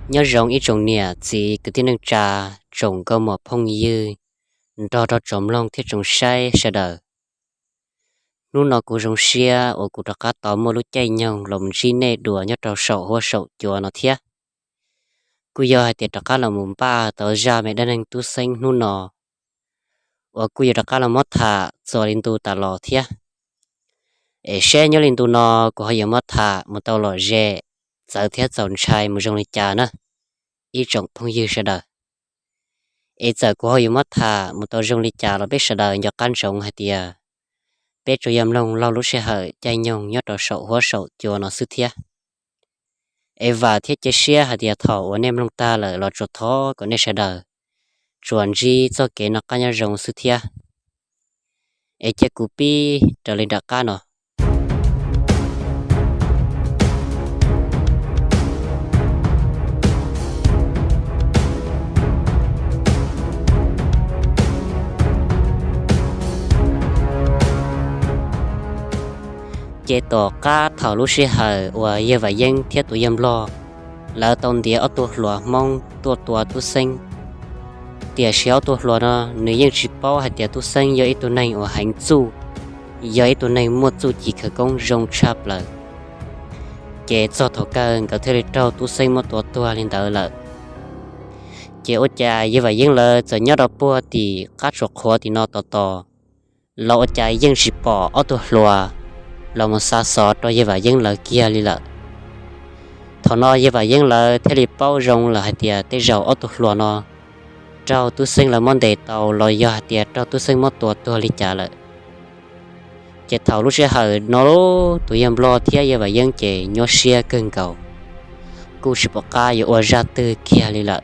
Nyob zoo ib tsoom niam txiv kwv tij neej tsa, tsoom nkauj muam phooj ywg, nrog rau tsoom mloog thiab tsoom saib sawv daws. Hnub no kuv zoo siab uas kuv rov qab tau muaj lub caij nyoog los ntsib nej dua nyob rau saum huab saum cua no thiab. Kuj yog hais tias rov qab los mus npaj tau zaj me dab neeg tub xeeb hnub no uas kuj yuav rov qab los muab tham txuas li ntu tas los thiab. Es seb nyob li ntu no kuv ho yuav muab tham mus tau lom zem, txawv thiab txaus ntshai mus zoo li cas na, ib tsoom phooj ywg sawv daws. Es txawm kuv ho yuav muab tham mus tau zoo li cas los peb sawv daws nco qab ntsoov hais tias peb tsuas yog mloog laug lub sij hawm caij nyoog nyob rau saum huab saum cua no xwb thiab. Es vam thiab cia siab hais tias thaum uas nej mloog tag lawm los tsuas thov kom nej sawv daws tsuas ntsib txoj kev noj qab nyob zoo xwb thiab. Es cia kuv pib raws li nram qab no. Ces tom qab thaum lub sij hawm uas yawg Vam Yeeb thiab tus yawg Nplog lawv tau ntiav ob tug hluas Hmoob tuaj tua tub xeeb, tiam sis ob tug hluas no nws yeej tsis paub hais tias tub xeeb yog ib tug neeg uas heev txuj, yog ib tug neeg muaj txuj ci khawv koob zoo tshaj plaws. Ces txog thaum kawg nkawd thiaj li raug tub xeeb muab tua tuag li ntawd lawm. Ces ua cas yawg Vam Yeeb lawv txawm nyob rau puag tim qab tsuas qhuav tim no tos tos, los ua cas yeej tsis pom ob tug hluas los mus xa xov rau yawg Vam Yeeb lawv kiag li lawm. Thaum no yawg Vam Yeeb lawv thiaj li paub zoo lawm hais tias tej zaum ob tug hluas no raug tub xeeb lawv muab ntes tau los yog hais tias raug tub xeeb muab tua tuag li cas lawm. Ces thaum lub sij hawm no tus yawg Nplog thiab yawg Vam Yeeb ces nyuaj siab kawg nkaus, kuj tsis pom qab yuav ua zaj twg kiag li lawm.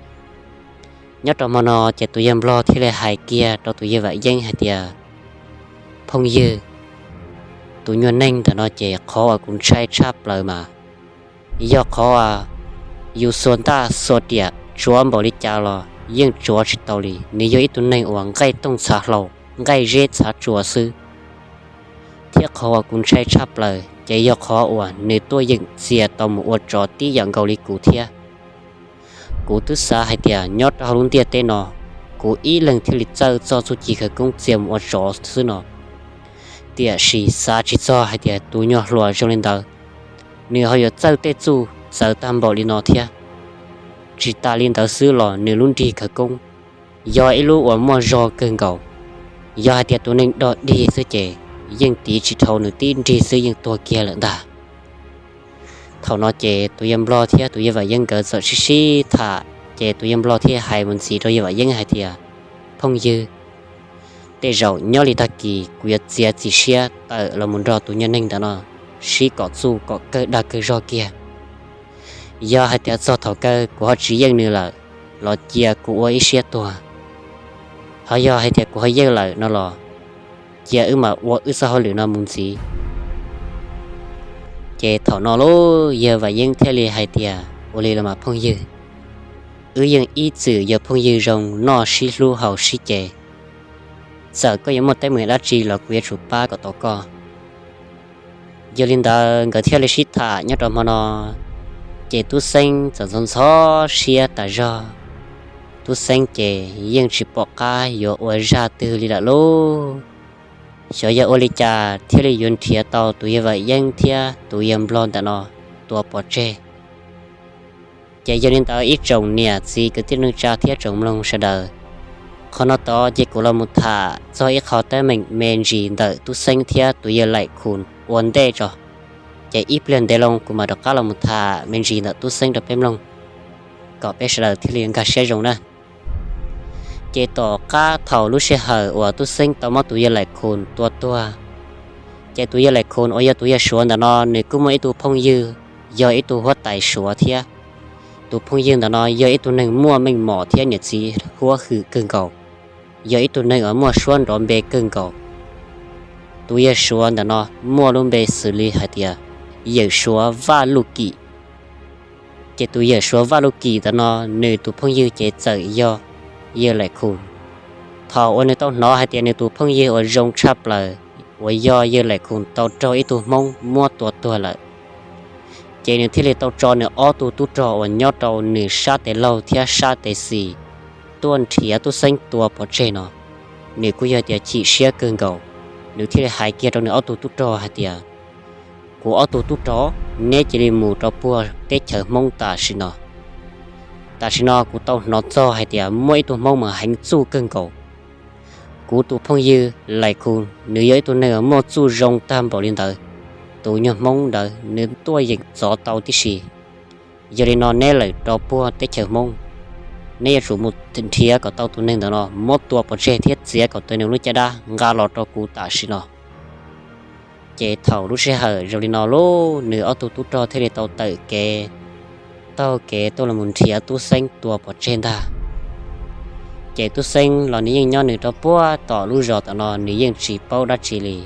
Nyob rau hmo no ces tus yawg Nplog thiaj li hais kiag rau tus yawg Vam Yeeb hais tias, phooj ywg, tus nyuag neeg ntawm no ces qhov uas kuv ntshai tshaj plaws mas yog qhov uas yus xuas ntaj xuas riam tsuav npaum li cas los yeej tsuav tsis tau li. Nws yog ib tug neeg uas nqaij tooj txhav hlau, nqaij zeb txhav tsua xwb. Thiab qhov uas kuv ntshai tshaj plaws ces yog qhov uas nws tuaj yeem txia tau mus ua tsov tib yam nkaus li kuv thiab. Kuv twb xav hais tias nyob rau hauv lub ntiaj teb no, kuv ib leeg thiaj li txawj txoj txuj ci khawv koob txia mus ua tsov xwb no, tiam sis xav tsis txog hais tias tus nyuag hluas zoo li ntawd, nws ho yuav txawj tej txuj txawv tag npaum li no thiab. Tsis tas li ntawd xwb los nws lub nrig khawv koob yog ib lub uas muaj zog kawg nkaus. Yog hais tias tus neeg dog dig xwb ces yeej tiv tsis dhau, nws tib nrig xwb yeej tuag kiag lawm ntag. Thaum no ces tus yawg Nplog thiab tus yawg Vam Yeeb nkawd txawm sib sib tham, ces tus yawg Nplog thiaj hais mus ntxiv rau yawg Vam Yeeb hais tias, phooj ywg, tej zaum nyob li tag kis kuv yuav txiav txim siab tawm los mus nrog tus nyuag neeg ntawd no sib kom txuj kom kawg dag kawg zog kiag. Yog hais tias txog thaum kawg kuv ho tsis yeej nws lawm, los cia kuv ua ib siab tuag. Ho yog hais tias kuv ho yeej lawm no los cia wb mam ua wb txoj hauj lwm no mus ntxiv. Ces thaum no lauj, yawg Vam Yeeb thiaj li hais tias, ua li los mas phooj ywg, wb yeej ib txwm yog phooj ywg zoo noj sib hlub haus sib ce. Txawm koj yuav muaj teeb meem dab tsi los kuv yuav tsum pab kom tau koj. Yog li ntawd nkawd thiaj li sib tham nyob rau hmo no, ces Tub Xeeb txawm ntxhov ntxhov siab tas zog. Tub Xeeb ces yeej tsis pom qab yuav ua zaj twg li lawm lauj. Xyov yog ua li cas thiaj li yuav nrhiav tau tus yawg Vam Yeeb thiab tus yawg Nplog ntawm no tua pov tseg. Ces yog li ntawd ib tsoom niam txiv kwv tij neej tsa thiab tsoom mloog sawv daws, qhov no tod ces kuv los mus tham txog ib qho teeb meem me ntsis ntawm Tub Xeeb thiab tus yawg Laim Khum ua ntej tso. Ces ib pliag ntev loo kuv mam rov qab los mus tham me ntsis ntawm Tub Xeeb rau peb mloog, kom peb sawv daws thiaj li nkag siab zoo na. Ces tom qab thaum lub sij hawm uas Tub Xeeb tau muab tus yawg Laim Khum tua tuag, ces tus yawg Laim Khum uas yog tus yawg Suav ntawm no nws kuj muaj ib tug phooj ywg yog ib tug huab tais Suav thiab. Tus phooj ywg ntawm no yog ib tug neeg muaj meej mom thiab niam txiv huab hwm kawg nkaus, yog ib tug neeg uas muaj suab nrov npe kawg nkaus. Tus yawg Suav ntawm no muaj lub npe xws li hais tias Yawm Suav Vaj Luj Kim. Ces tus Yawm Suav Vaj Luj Kim ntawm no nws tus phooj ywg ces txawm yog yawg Laim Khum. Thaum uas nws tau hnov hais tias nws tus phooj ywg uas zoo tshaj plaws uas yog yawg Laim Khum tau raug ib tug Hmoob muab tua tuag lawm, Ces nws thiaj li tau tso nws ob tug tub rog uas nyob rau nws sab tes laug thiab sab tes xis tuaj nrhiav Tub Xeeb tua pov tseg no. Nws kuj yog tias chim siab kawg nkaus, nws thiaj li hais kiag rau nws ob tug tub rog hais tias, Kuv ob tug tub rog, neb cia li mus rau puag teb chaws Hmoob tam sim no. Tam sim no kuv tau hnov txog hais tias muaj ib tug Hmoob mas heev txuj kawg nkaus. Kuv tus phooj ywg Laim Khu, nws yog ib tug neeg muaj txuj zoo tag npaum li ntawd. Tus nyuag Hmoob ntawd nws tuaj yeem txov tau tib si. Yog li no neb lawm rau puag teb chaws Hmoob, neb yuav tsum mus nrhiav kom tau tus neeg ntawd no, muab tua pov tseg thiab txiav kom tau nws lub caj dab nqa los rau kuv tam sim no. Ces thaum lub sij hawm zoo li no lauj, nws ob tug tub rog thiaj li tau tawm kev taug kev tuaj los mus nrhiav Tub Xeeb tua pov tseg ntag. Ces Tub Xeeb los nws yeej nyob nws rau puag tom lub zos tom no, nws yeej tsis paub dab tsi li.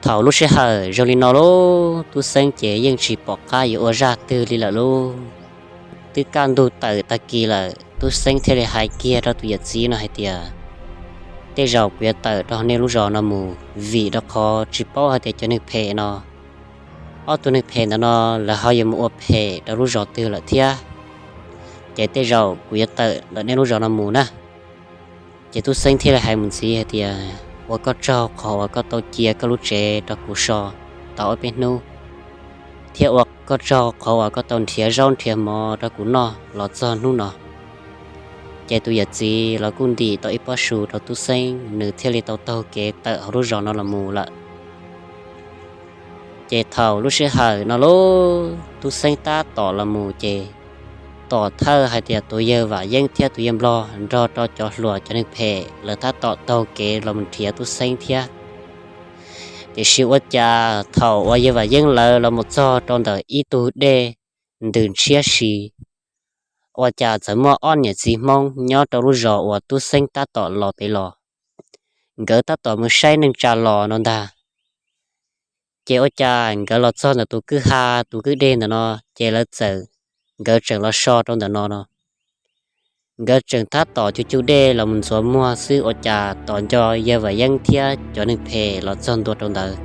Thaum lub sij hawm zoo li no lauj, Tub Xeeb ces yeej tsis pom qab yuav ua zaj twg li lawm lauj. Twb kaj ntug tawm tag kis lawm, Tub Xeeb thiaj li hais kiag rau tus yawm txiv no hais tias, Tej zaum kuv yuav tawm rau nej lub zos no mus, vim rau qhov tsis paub hais tias cov neeg phem no, ob tug neeg phem ntawd no lawv ho yuav mus ua phem rau lub zos twg lawm thiab. Ces tej zaum kuv yuav tawm ntawm nej lub zos no mus na. Ces Tub Xeeb thiaj li hais mus ntxiv hais tias, Ua koj tsaug qhov uas koj tau cia koj lub tsev rau kuv so tau ob peb hnub, thiab ua koj tsaug qhov uas koj tau nrhiav zaub nrhiav mov rau kuv noj los txog hnub no. Ces tus yawm txiv los kuj ntim tau ib pob su rau Tub Xeeb, nws thiaj li tau taug kev tawm hauv lub zos no los mus lawm. Ces thaum lub sij hawm no lauj, Tub Xeeb tab tom los mus ces tom thawj hais tias tus yawg Vam Yeeb thiab tus yawg Nplog nrog rau cov hluas cov neeg phem lawv tab tom taug kev los mus nrhiav Tub Xeeb thiab. Tiam sis ua cas thaum uas yawg Vam Yeeb lawv los mus txog rau ntawm ib tug dej ntws ntshiab si, ua cas txawm muaj ob niam txiv Hmoob nyob rau lub zos uas Tub Xeeb tab tom los pem los, nkawd tab tom mus saib neej tsa los no ntag. Ces ua cas nkawd los txog ntawm tus kwj ha tus kwj dej ntawm no, ces lawv txawm, nkawd tseem los so rau ntawm no no. Nkawd tseem tab tom cug cug dej los mus ntxuav muag xwb ua cas tom nco yawg Vam Yeeb thiab cov neeg phem los txog ntua rau ntawd.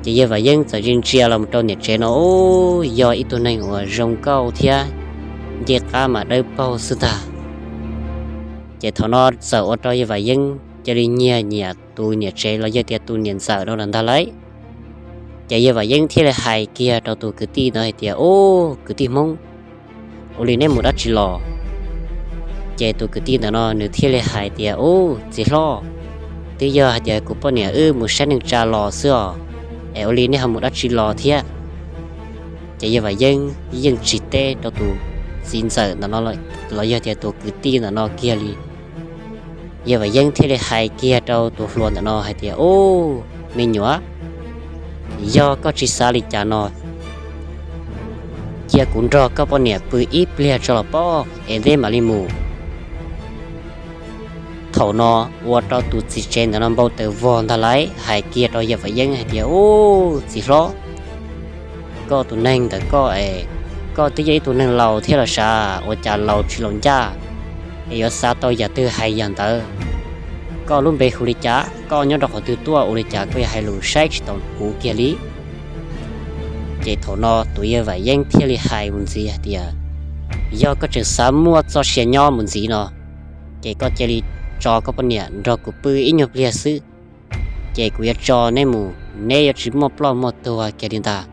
Ces yawg Vam Yeeb txawm ntsia ntsia los mus rau niam tsev no, ub, yog ib tug neeg uas zoo nkauj thiab ncej qab mas dawb paug xwb ntag. Ces thaum no txawm ua rau yawg Vam Yeeb cia li nyiag nyiam tus niam tsev los yog tias tus niam ntxawm no lawm ntag lauj. Ces yawg Vam Yeeb thiaj li hais kiag rau tus kwv tij ntawd hais tias, Ub, kwv tij Hmoob, ua li neb mus dab tsi los? Ces tus kwv tij ntawd no nws thiaj li hais tias, Ub, txiv hlob, twb yog hais tias kuv poj niam wb mus saib neej tsa los xwb os, es ua li nej ho mus dab tsi los thiab? Ces yawg Vam Yeeb yeej tsis teb rau tus txiv ntxawm ntawm no los yog tias tus kwv tij ntawm no kiag li. Yawg Vam Yeeb thiaj li hais kiag rau tus hluas ntawm no hais tias, Ub, me nyuam, yog koj tsis xav li cas no, cia kuv nrog koj poj niam pw ib pliag tso los pob es neb mam li mus. Thaum no ua rau tus txiv tsev ntawm no npau taws vog ntag lauj, hais kiag rau yawg Vam Yeeb hais tias, Ub, txiv hlob, koj tus neeg ntawm koj es, koj twb yog ib tug neeg laus thiab los sav, ua cas laus tsis laus ncaj es yuav xav tau yam twg hais yam ntawd. Koj lub npe hu li cas, koj nyob rau qhov twg tuaj, ua li cas koj yuav hais lus saib tsis taus kuv kiag li? Ces thaum no tus yawg Vam Yeeb thiaj li hais mus ntxiv hais tias, Yog koj tseem xav muaj txoj sia nyob mus ntxiv no, ces koj cia li tso koj poj niam nrog kuv pw ib nyuag pliag xwb, ces kuv yuav tso neb mus, neb yuav tsis muaj ploj muaj tuag kiag li ntag.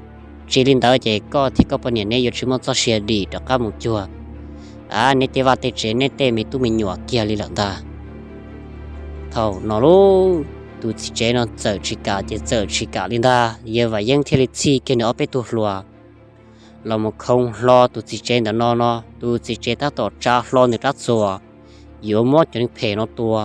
Tsis li ntawd ces koj thiab koj poj niam neb yuav tsis muaj txoj sia dim rov qab mus cuag, a, neb tej vaj tej tsev, neb tej me tub me nyuam kiag li lawm ntag. Thaum no lauj, tus txiv tsev no txawm tsis kam ces txawm tsis kam li ntag, yawg Vam Yeeb thiaj li txhij kiag nws ob peb tug hluas los mus khoo hlo tus txiv tsev ntawm no no, tus txiv tsev tab tom tsa hlo nws rab txuas yuav muab cov neeg phem no tua.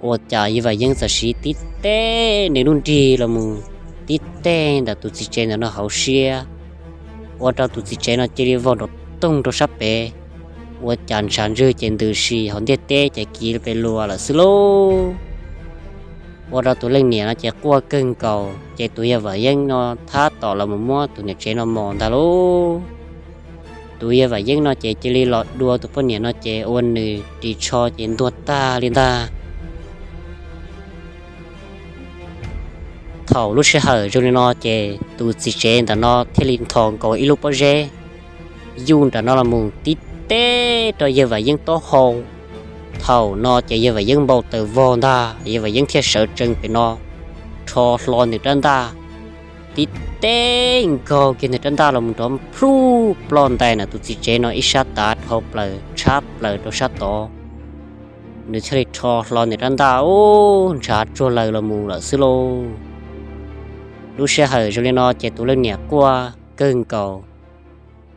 Ua cas yawg Vam Yeeb txawm siv tib teg nws lub nrig los mus, tib teg ntawm tus txiv tsev ntawm no hauv siab, ua rau tus txiv tsev no cia li vau nrov toog rau sab pem. Ua cas ntshav ntswg ces ntws si hauv ntiaj teb ces kiv pes luas lawm xwb lauj. Ua rau tus leej niam no ces quaj kawg nkaus, ces tus yawg Vam Yeeb no tab tom los mus muab tus niam tsev no mos ntag lauj. Tus yawg Vam Yeeb no ces cia li los dua tus poj niam no ces ua nws ris tsho ces ntuag tag li ntag. Thaum lub sij hawm zoo li no ces tus txiv tsev ntawm no thiaj li nthos nkaus ib lub pob zeb yuj nram no los mus tib teb rau yawg Vam Yeeb taub hau. Thaum no ces yawg Vam Yeeb npau taws vog ntag, yawg Vam Yeeb thiaj sawv tsees pem no, rho hlo nws rab ntaj, tib teb nkaug kiag nws rab ntaj los mus nrov plhuj ploj ntais ntawm tus txiv tsev no ib sab tav dhau plaws tshab plaws rau sab tod. Nws thiaj li rho hlo nws rab ntaj ub ntshav tsuag laws los mus lawm xwb lauj. Lub sij hawm zoo li no ces tus leej niam quaj kawg nkaus,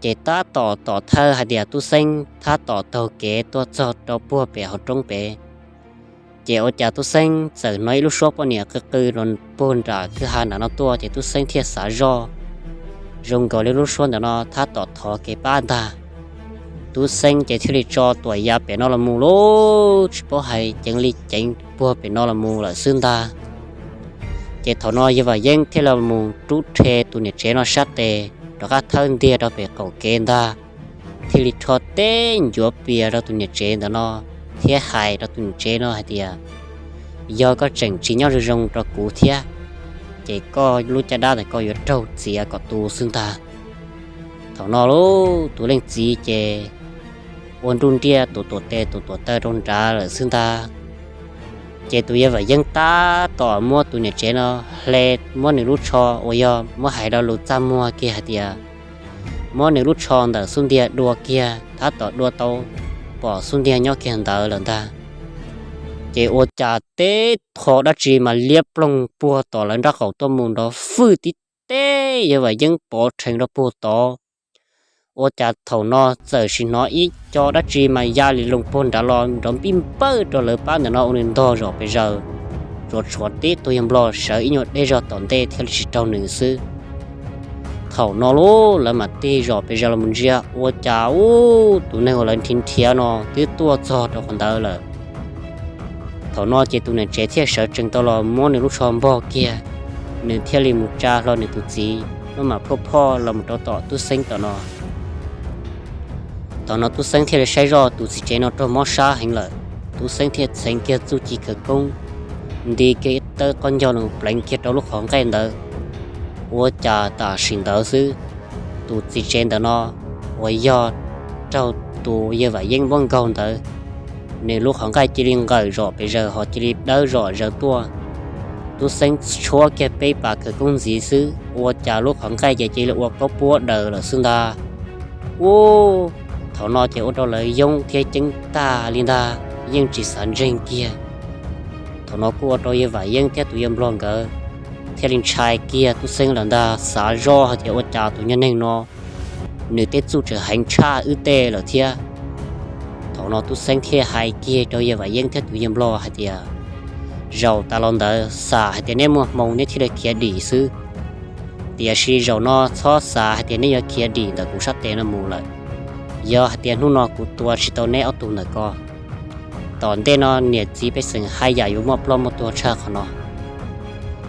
ces tab tom tom thawj hais tias Tub Xeeb tab tom taug kev tuaj txog rau puag pem hauv roob pem. Ces ua cas Tub Xeeb txawm hnov ib lub suab poj niam qw qw rau puag nram kwj ha nram no tuaj, ces Tub Xeeb thiaj xav zoj zoo nkaus li lub suab ntawm no tab tom thov kev pab ntag. Tub Xeeb ces thiaj li tso tuam ya pem no los mus lauj, tsis paub hais ceev li ceev puag pem no los mus lawm xwb ntag. Ces thaum no yawg Vam Yeeb thiaj los mus rub rhe tus niam tsev no sab tes rov qab thawb ntiag rau pem qaum kev ntag, thiaj li rho teb ncuav pias rau tus niam tsev ntawm no thiab hais rau tus niam tsev no hais tias, yog koj tseem tsis nyob zoo zoo rau kuv thiab, ces koj lub caj dab ntawm koj yuav raug txiav kom tu xwb ntag. Thaum no lauj, tus leej txiv ces ua nruj nriaj tus tuam tes tus tuam taw rau nrad lawm xwb ntag. Ces tus yawg Vam Yeeb tab tom muab tus niam tsev no hle, muab nws lub tsho uas yog muab hais lo lus txaj muag kiag hais tias muab nws lub tsho ntawm xub ntiag dua kiag, tab tom dua tau pom xub ntiag nyob kiag ntawd lawm ntag. Ces ua cas teb tho dab tsi mas liab ploog puag tom lawv nraub qaum tuaj mus nrov fwj tib teb yawg Vam Yeeb pov rhees rau puag tod. Ua cas thaum no txawm sim hnov ib co dab tsi mas ya li loo puag nrad los nrov npij npawj rau lawv pab ntawm no ua nws ntog zom pes zaws, tsuas tshuav tib tug yawg nplog sawv ib nyuag deb zog tom ntej thiaj li tsis raug nws xwb. Thaum no lauj, lawv mam tig zom pes zaws los mus ntsia ua cas ub, tus neeg uas lawv nrhiav nrhiav no twb tuaj txog rau qhov ntawd lawm. Thaum no ces tus niam tsev thiaj sawv tsees tau los muab nws lub tsho npog kiag, nws thiaj li mus tsa hlo nws tus txiv maj mam phoj phoj los mus rau tom Tub Xeeb tom no. Thaum no Tub Xeeb thiaj li saib zoj tus txiv tsev no raug mob sab heev lawm, Tub Xeeb thiaj txheev kiag txuj ci khawv koob, nti kiag ib tawb qaub ncaug los pleev kiag rau lub qhov nqaij ntawd. Ua cas tam sim ntawd xwb, tus txiv tsev ntawm no uas yog raug tus yawg Vam Yeeb muab nkaug ntawd, nws lub qhov nqaij cia li nqawm zom pes zaws ho cia li dawb zom zaws tuaj. Tub Xeeb tshuab kiag peb pas khawv koob ntxiv xwb ua cas lub qhov nqaij ces cia li ua kaub puab daws lawm xwb ntag. Ub, thaum no ces ua rau lawv yoob thiab ceeb tag li ntag, yeej tsis xav ntseeg kiag. Thaum no kuj ua rau yawg Vam Yeeb thiab tus yawg nplog nkawd thiaj li ntshai kiag Tub Xeeb lawm ntag, xav zoj hais tias ua cas tus nyuag neeg no nws tej txuj tseem heev tshaj wb tej lawm thiab. Thaum no Tub Xeeb thiaj hais kiag rau yawg Vam Yeeb thiab tus yawg nplog hais tias, zaum tas los ntawd xam hais tias neb muaj hmoo neb thiaj li khiav dim xwb, tiam sis zaum no txhob xav hais tias neb yuav khiav dim ntawm kuv sab tes no mus lawm. Yog hais tias hnub no kuv tua tsis tau neb ob tug ntawm ko, tom ntej no niam txiv pej xeem haj yam yuav muaj ploj muaj tuag tshaj qhov no.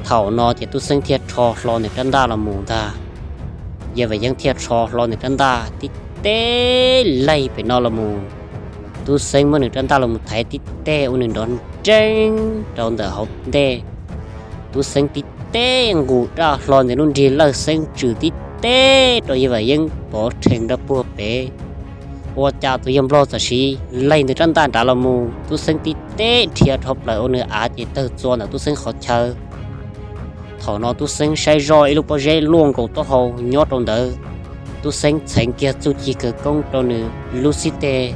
Thaum no ces Tub Xeeb thiaj rho hlo nws rab ntaj los mus ntag. Yawg Vam Yeeb thiaj rho hlo nws rab ntaj tib teb laig pem no los mus. Tub Xeeb muab nws rab ntaj los mus thaiv tib teg ua nws nrov nreeb rau ntawm hauv ntej. Tub Xeeb tib teb nqus daj hlo nws lub nrig lawj xeeb tswm tib teb rau yawg Vam Yeeb pov rhees rau puag pem. Ua cas tus yawg nplog txawm siv laig nws rab ntaj nrad los mus, Tub Xeeb tib teb dhia dhau plaws ua nws av ces tawg txua ntawm Tub Xeeb qhov chaw. Thaum no Tub Xeeb saib zoj ib lub pob zeb luaj nkaus taub hau nyob rau ntawd. Tub Xeeb txheev kiag txuj ci khawv koob rau nws lub xib teg,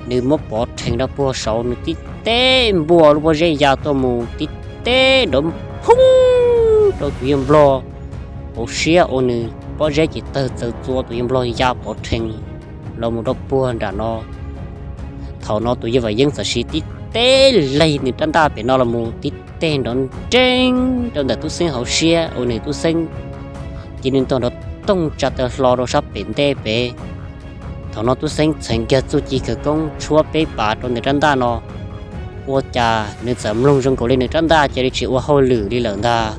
nws muab pov rhees rau puag saud, nws tib teb npuaj lub pob zeb ya tuaj mus tib teb nrov phoob rau tus yawg nplog hauv siab ua nws pob zeb ces tawg txaws txua tus yawg nplog ya pov rhees los mus rau puag nram no. Thaum no tus yawg Vam Yeeb txawm siv tib teb laig nws rab ntaj pem no los mus tib teg nrov nreeb rau ntawm Tub Xeeb hauv siab ua nws Tub Xeeb cia li nrog nrov toog tsa taw hlo rau sab pem ntej pem. Thaum no Tub Xeeb txheev kiag txuj ci khawv koob tshuab peb pas rau nws rab ntaj no, ua cas nws txawm mloog zoo nkaus li nws rab ntaj cia li tsis ua hauj lwm li lawm ntag.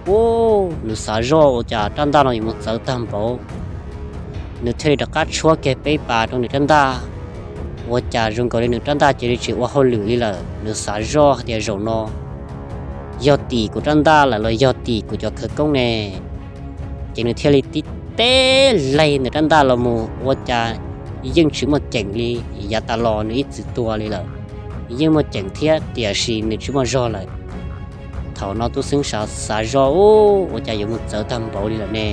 Ub, nws xav zoj ua cas rab ntaj no yuav mus txawv tag npaum. Nws thiaj li rov qab tshuab kiag peb pas rau nws rab ntaj, ua cas zoo nkaus li nws rab ntaj cia li tsis ua hauj lwm li lawm. Nws xav zoj hais tias zaum no yog tim kuv rab ntaj lawm los yog tim kuv cov khawv koob ne? Ces nws thiaj li tib teb laig nws rab ntaj los mus ua cas yeej tsis muaj ceem li. Yav tas los nws ib txwm tuag li lawm, yeej muaj ceem thiab tiam sis nws tsis muaj zog lawm. Thaum no tub xeeb xav xav zoj, ua cas yuav mus txawv tag npaum li lawm ne?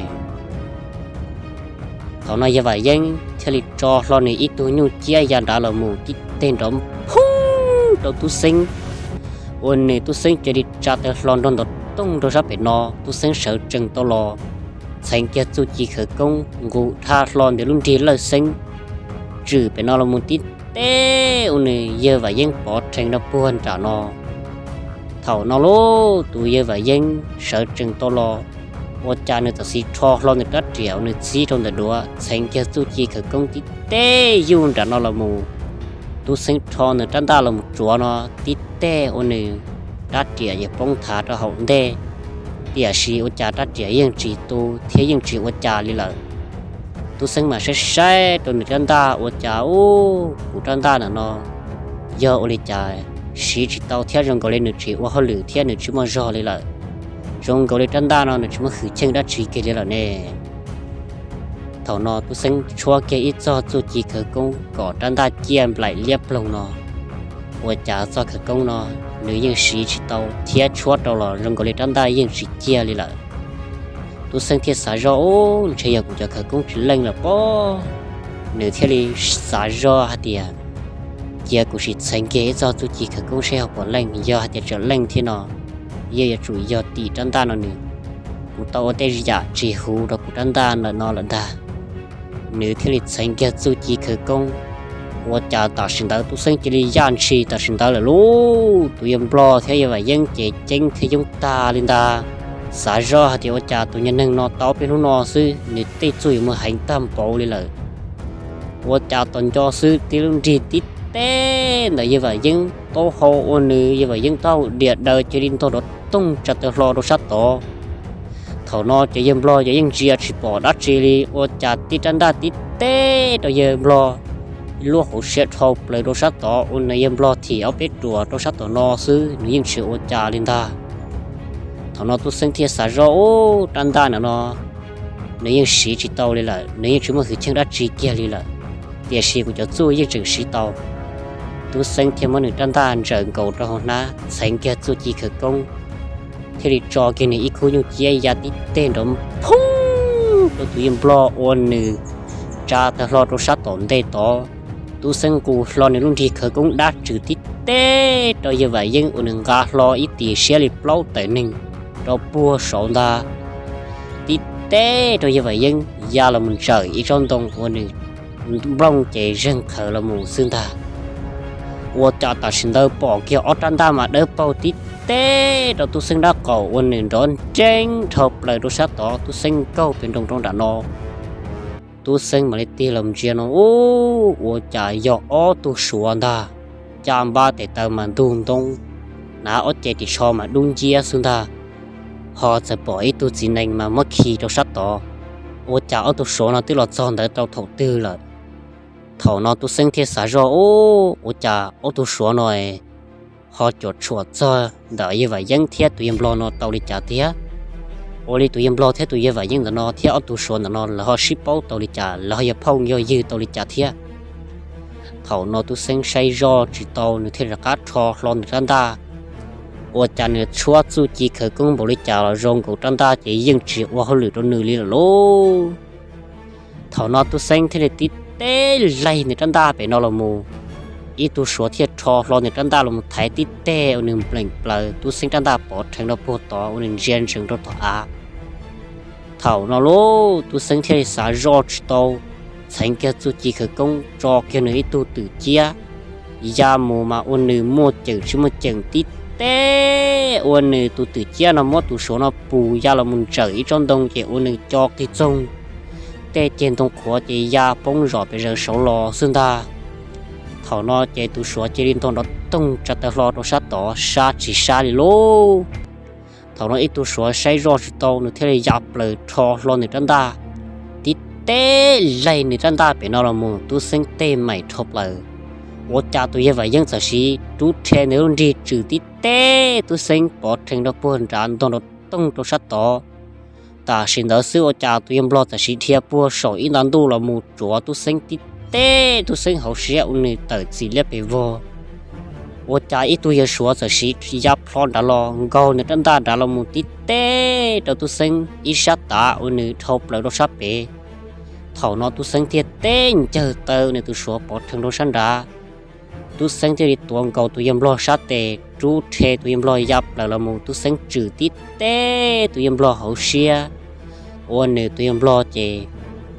Thaum no yawg Vam Yeeb thiaj li tso hlo nws ib tug nyuj ciab ya nrad los mus tib teg nrov phoob rau tub xeeb, ua nws tub xeeb cia li tsa taw hlo nrog ntov tooj rau sab pem no. Tub xeeb sawv tsees tau los, txheev kiag txuj ci khawv koob nqus dhaj hlo ntawm lub nrig lawj xeeb tswm pem no los mus tib teb ua nws yawg Vam Yeeb pov rhees rau puag nram no. Thaum no lauj, tus yawg Vam Yeeb sawv tsees tau los, ua cas nws txawm xiv rho hlo nws rab riam uas nws txib rau ntawm duav txheev kiag txuj ci khawv koob tib teg yuj nram no los mus. Tub xeeb rho nws rab ntaj los mus tsuav no tib teg ua nws rab riam yeej poob thav rau hauv ntej, tiam sis ua cas rab riam yeej tsis tu thiab yeej tsis ua cas li lawm. Tub xeeb mas saib saib rau nws rab ntaj, ua cas ub, kuv rab ntaj ntawm no yog ua li cas siv tsis tau thiab zoo nkaus li nws tsis ua hauj lwm thiab nws tsis muaj zog li lawm. Zoo nkaus li rab ntaj no nws tsis muaj hwj chim dab tsi kiag li lawm ne. Thaum no tub xeeb tshuab kiag ib txog txuj ci khawv koob kom rab ntaj ciaj nplaim liab ploog no, ua cas txoj khawv koob no nws yeej siv tsis tau thiab tshuab rau los zoo nkaus li rab ntaj yeej tsis ciaj li lawm. Tub xeeb thiaj xav zoj, ub, ntshe yog kuv cov khawv koob tsis leej lawm pob. Nws thiaj li xav zoj hais tias, cia kuv sim txheev kiag ib txog txuj ci khawv koob seb ho puas leej, yog hais tias tseem leej thiab no, yeej yuav tsum yog tim rab ntaj no nws, kuv tau ua tej yam tsis huv rau kuv rab ntaj ntawm no lawm ntag. Nws thiaj li txheev kiag txuj ci khawv koob, ua cas tam sim ntawd tub xeeb cia li yaj ntshis tam sim ntawd lawm lauj. Tus yawg nplog thiab yawg Vam Yeeb ces ceeb thiab yoob tag li ntag, xav zoj hais tias ua cas tus nyuag neeg no tau peb hnub no xwb nws tej txuj yuav muaj heev tag npaum li lawm. Ua cas tos nco xwb tib lub nrig tib teb ntawm yawg Vam Yeeb taub hau ua nws yawg Vam Yeeb taub hau diam daws cia li ntog nrov toog tsa taw hlo rau sab tod. Thaum no ces yawg nplog ces yeej ntsia tsis pom dab tsi li, ua cas tib rab ntaj tib teb rau yawg nplog lub hauv siab dhau plaws rau sab tod, ua nws yawg nplog thim ob peb ruam rau sab tom no xwb nws yeej tsis ua cas li ntag. Thaum no tub xeeb thiaj xav zoj, ub, rab ntaj ntawm no nws yeej siv tsis tau li lawm, nws yeej tsis muaj hwj chim dab tsi kiag li lawm, tiam sis kuv cov txuj yeej tseem siv tau. Tub xeeb thiaj muab nws rab ntaj ntsawm nkaus rau hauv hnab txheev kiag txuj ci khawv koob, thiaj li tso kiag nws ib khub nyuj ciab ya tib teg nrov phoob rau tus yawg nplog ua nws tsa taw hlo rau sab tom ntej tod. Tub xeeb nqus hlo nws lub nrig khawv koob dab tswm tib teb rau yawg Vam Yeeb ua nws nqa hlo ib tis siab li plaub tawm neeg rau puag saud ntag, tib teb rau yawg Vam Yeeb ya los mus ntsawm ib tsob ntoo ua nws nplooj ces zeeg qhawv los mus xwb ntag. Ua cas tam sim ntawd pom kiag ob rab ntaj mas dawb paug tib teb rau tub xeeb dab qaum ua nws nrov nreeb dhau plaws rau sab tod, tub xeeb nkaug pes nroos rau nram no. Tub xeeb mam li tig los ntsia no, ub, ua cas yog ob tug suav ntag, caj npab tes taw mas ntug ntoo, hnav ob ce ris tsho mas dub nciab xwb ntag. Ho txawm pom ib tug txiv nees mas muab khi rau sab tod, ua cas ob tug suav no twb los txog ntawd tau thaum twg lawm. Thaum no tub xeeb thiaj xav zoj, ub, ua cas ob tug suav no ho cuam tshuam txog ntawm yawg Vam Yeeb thiab tus yawg nplog no tau li cas thiab? Ua li tus yawg nplog thiab tus yawg Vam Yeeb ntawm no thiab ob tug suav ntawm no lawv ho sib paub tau li cas, lawv ho yog phooj yog ywg tau li cas thiab? Thaum no tub xeeb saib zoj tsis tau, nws thiaj rov qab rho hlo nws rab ntaj. Ua cas nws tshuab txuj ci khawv koob npaum li cas los zoo nkaus rab ntaj ces yeej tsis ua hauj lwm rau nws li lawm lauj. Thaum no tub xeeb thiaj li tib teb laig nws rab ntaj pem no los mus, ib tug suav thiaj rho hlo nws rab ntaj los mus thaiv tib teg ua nws npleem plaws, tub xeeb rab ntaj pov rheev rau puag tod ua nws ntsia ntsees rau tom av. Thaum no lauj, tub xeeb thiaj li xav zoj tsis tau, txheev kiag txuj ci khawv koob tso kiag nws ib tug twm ciab ya mus mas ua nws muaj ceem tsis muaj ceem tib teb ua nws tus twm ciab no muab tus suav no pus ya los mus ntsawm ib tsob ntoo ces ua nws co qig txoog, tej ceg ntoo qhuav ces ya poob zom pes zaws saud los xwb ntag. Thaum no ces tus suav cia li ntog nrov toog tsa taw hlo rau sab tod sab tsis sab li lauj. Thaum no ib tug suav saib zoj tsis tau, nws thiaj li ya plaws rho hlo nws rab ntaj, tib teb laig nws rab ntaj pem no los mus tub xeeb tej maim rho plaws. Ua cas tus yawg Vam Yeeb txawm sim rub rhe nws lub nrig tswm tib teb Tub Xeeb pov rhees rau puag nrad ntog nrov toog rau sab tod. Tam sim ntawd xwb ua cas tus yawg Nplog txawm sim dhia puag saum ib nta ntuj los mus tsuav Tub Xeeb tib teb Tub Xeeb hauv siab ua nws tawm txim liab pes vog. Ua cas ib tug yawg Suav txawm sim ya plho nrad los nkaug nws rab ntaj nrad los mus tib teb rau Tub Xeeb ib sab tav ua nws dhau plaws rau sab pem. Thaum no Tub Xeeb thiaj teb ncawg taw nws tus Suav pov rhees rau sab nrad. Tub Xeeb thiaj li tuav nkaus tus yawg Nplog sab tes rub rhe tus yawg Nplog ya plaws los mus Tub Xeeb tswm tib teb tus yawg Nplog hauv siab ua nws tus yawg Nplog ces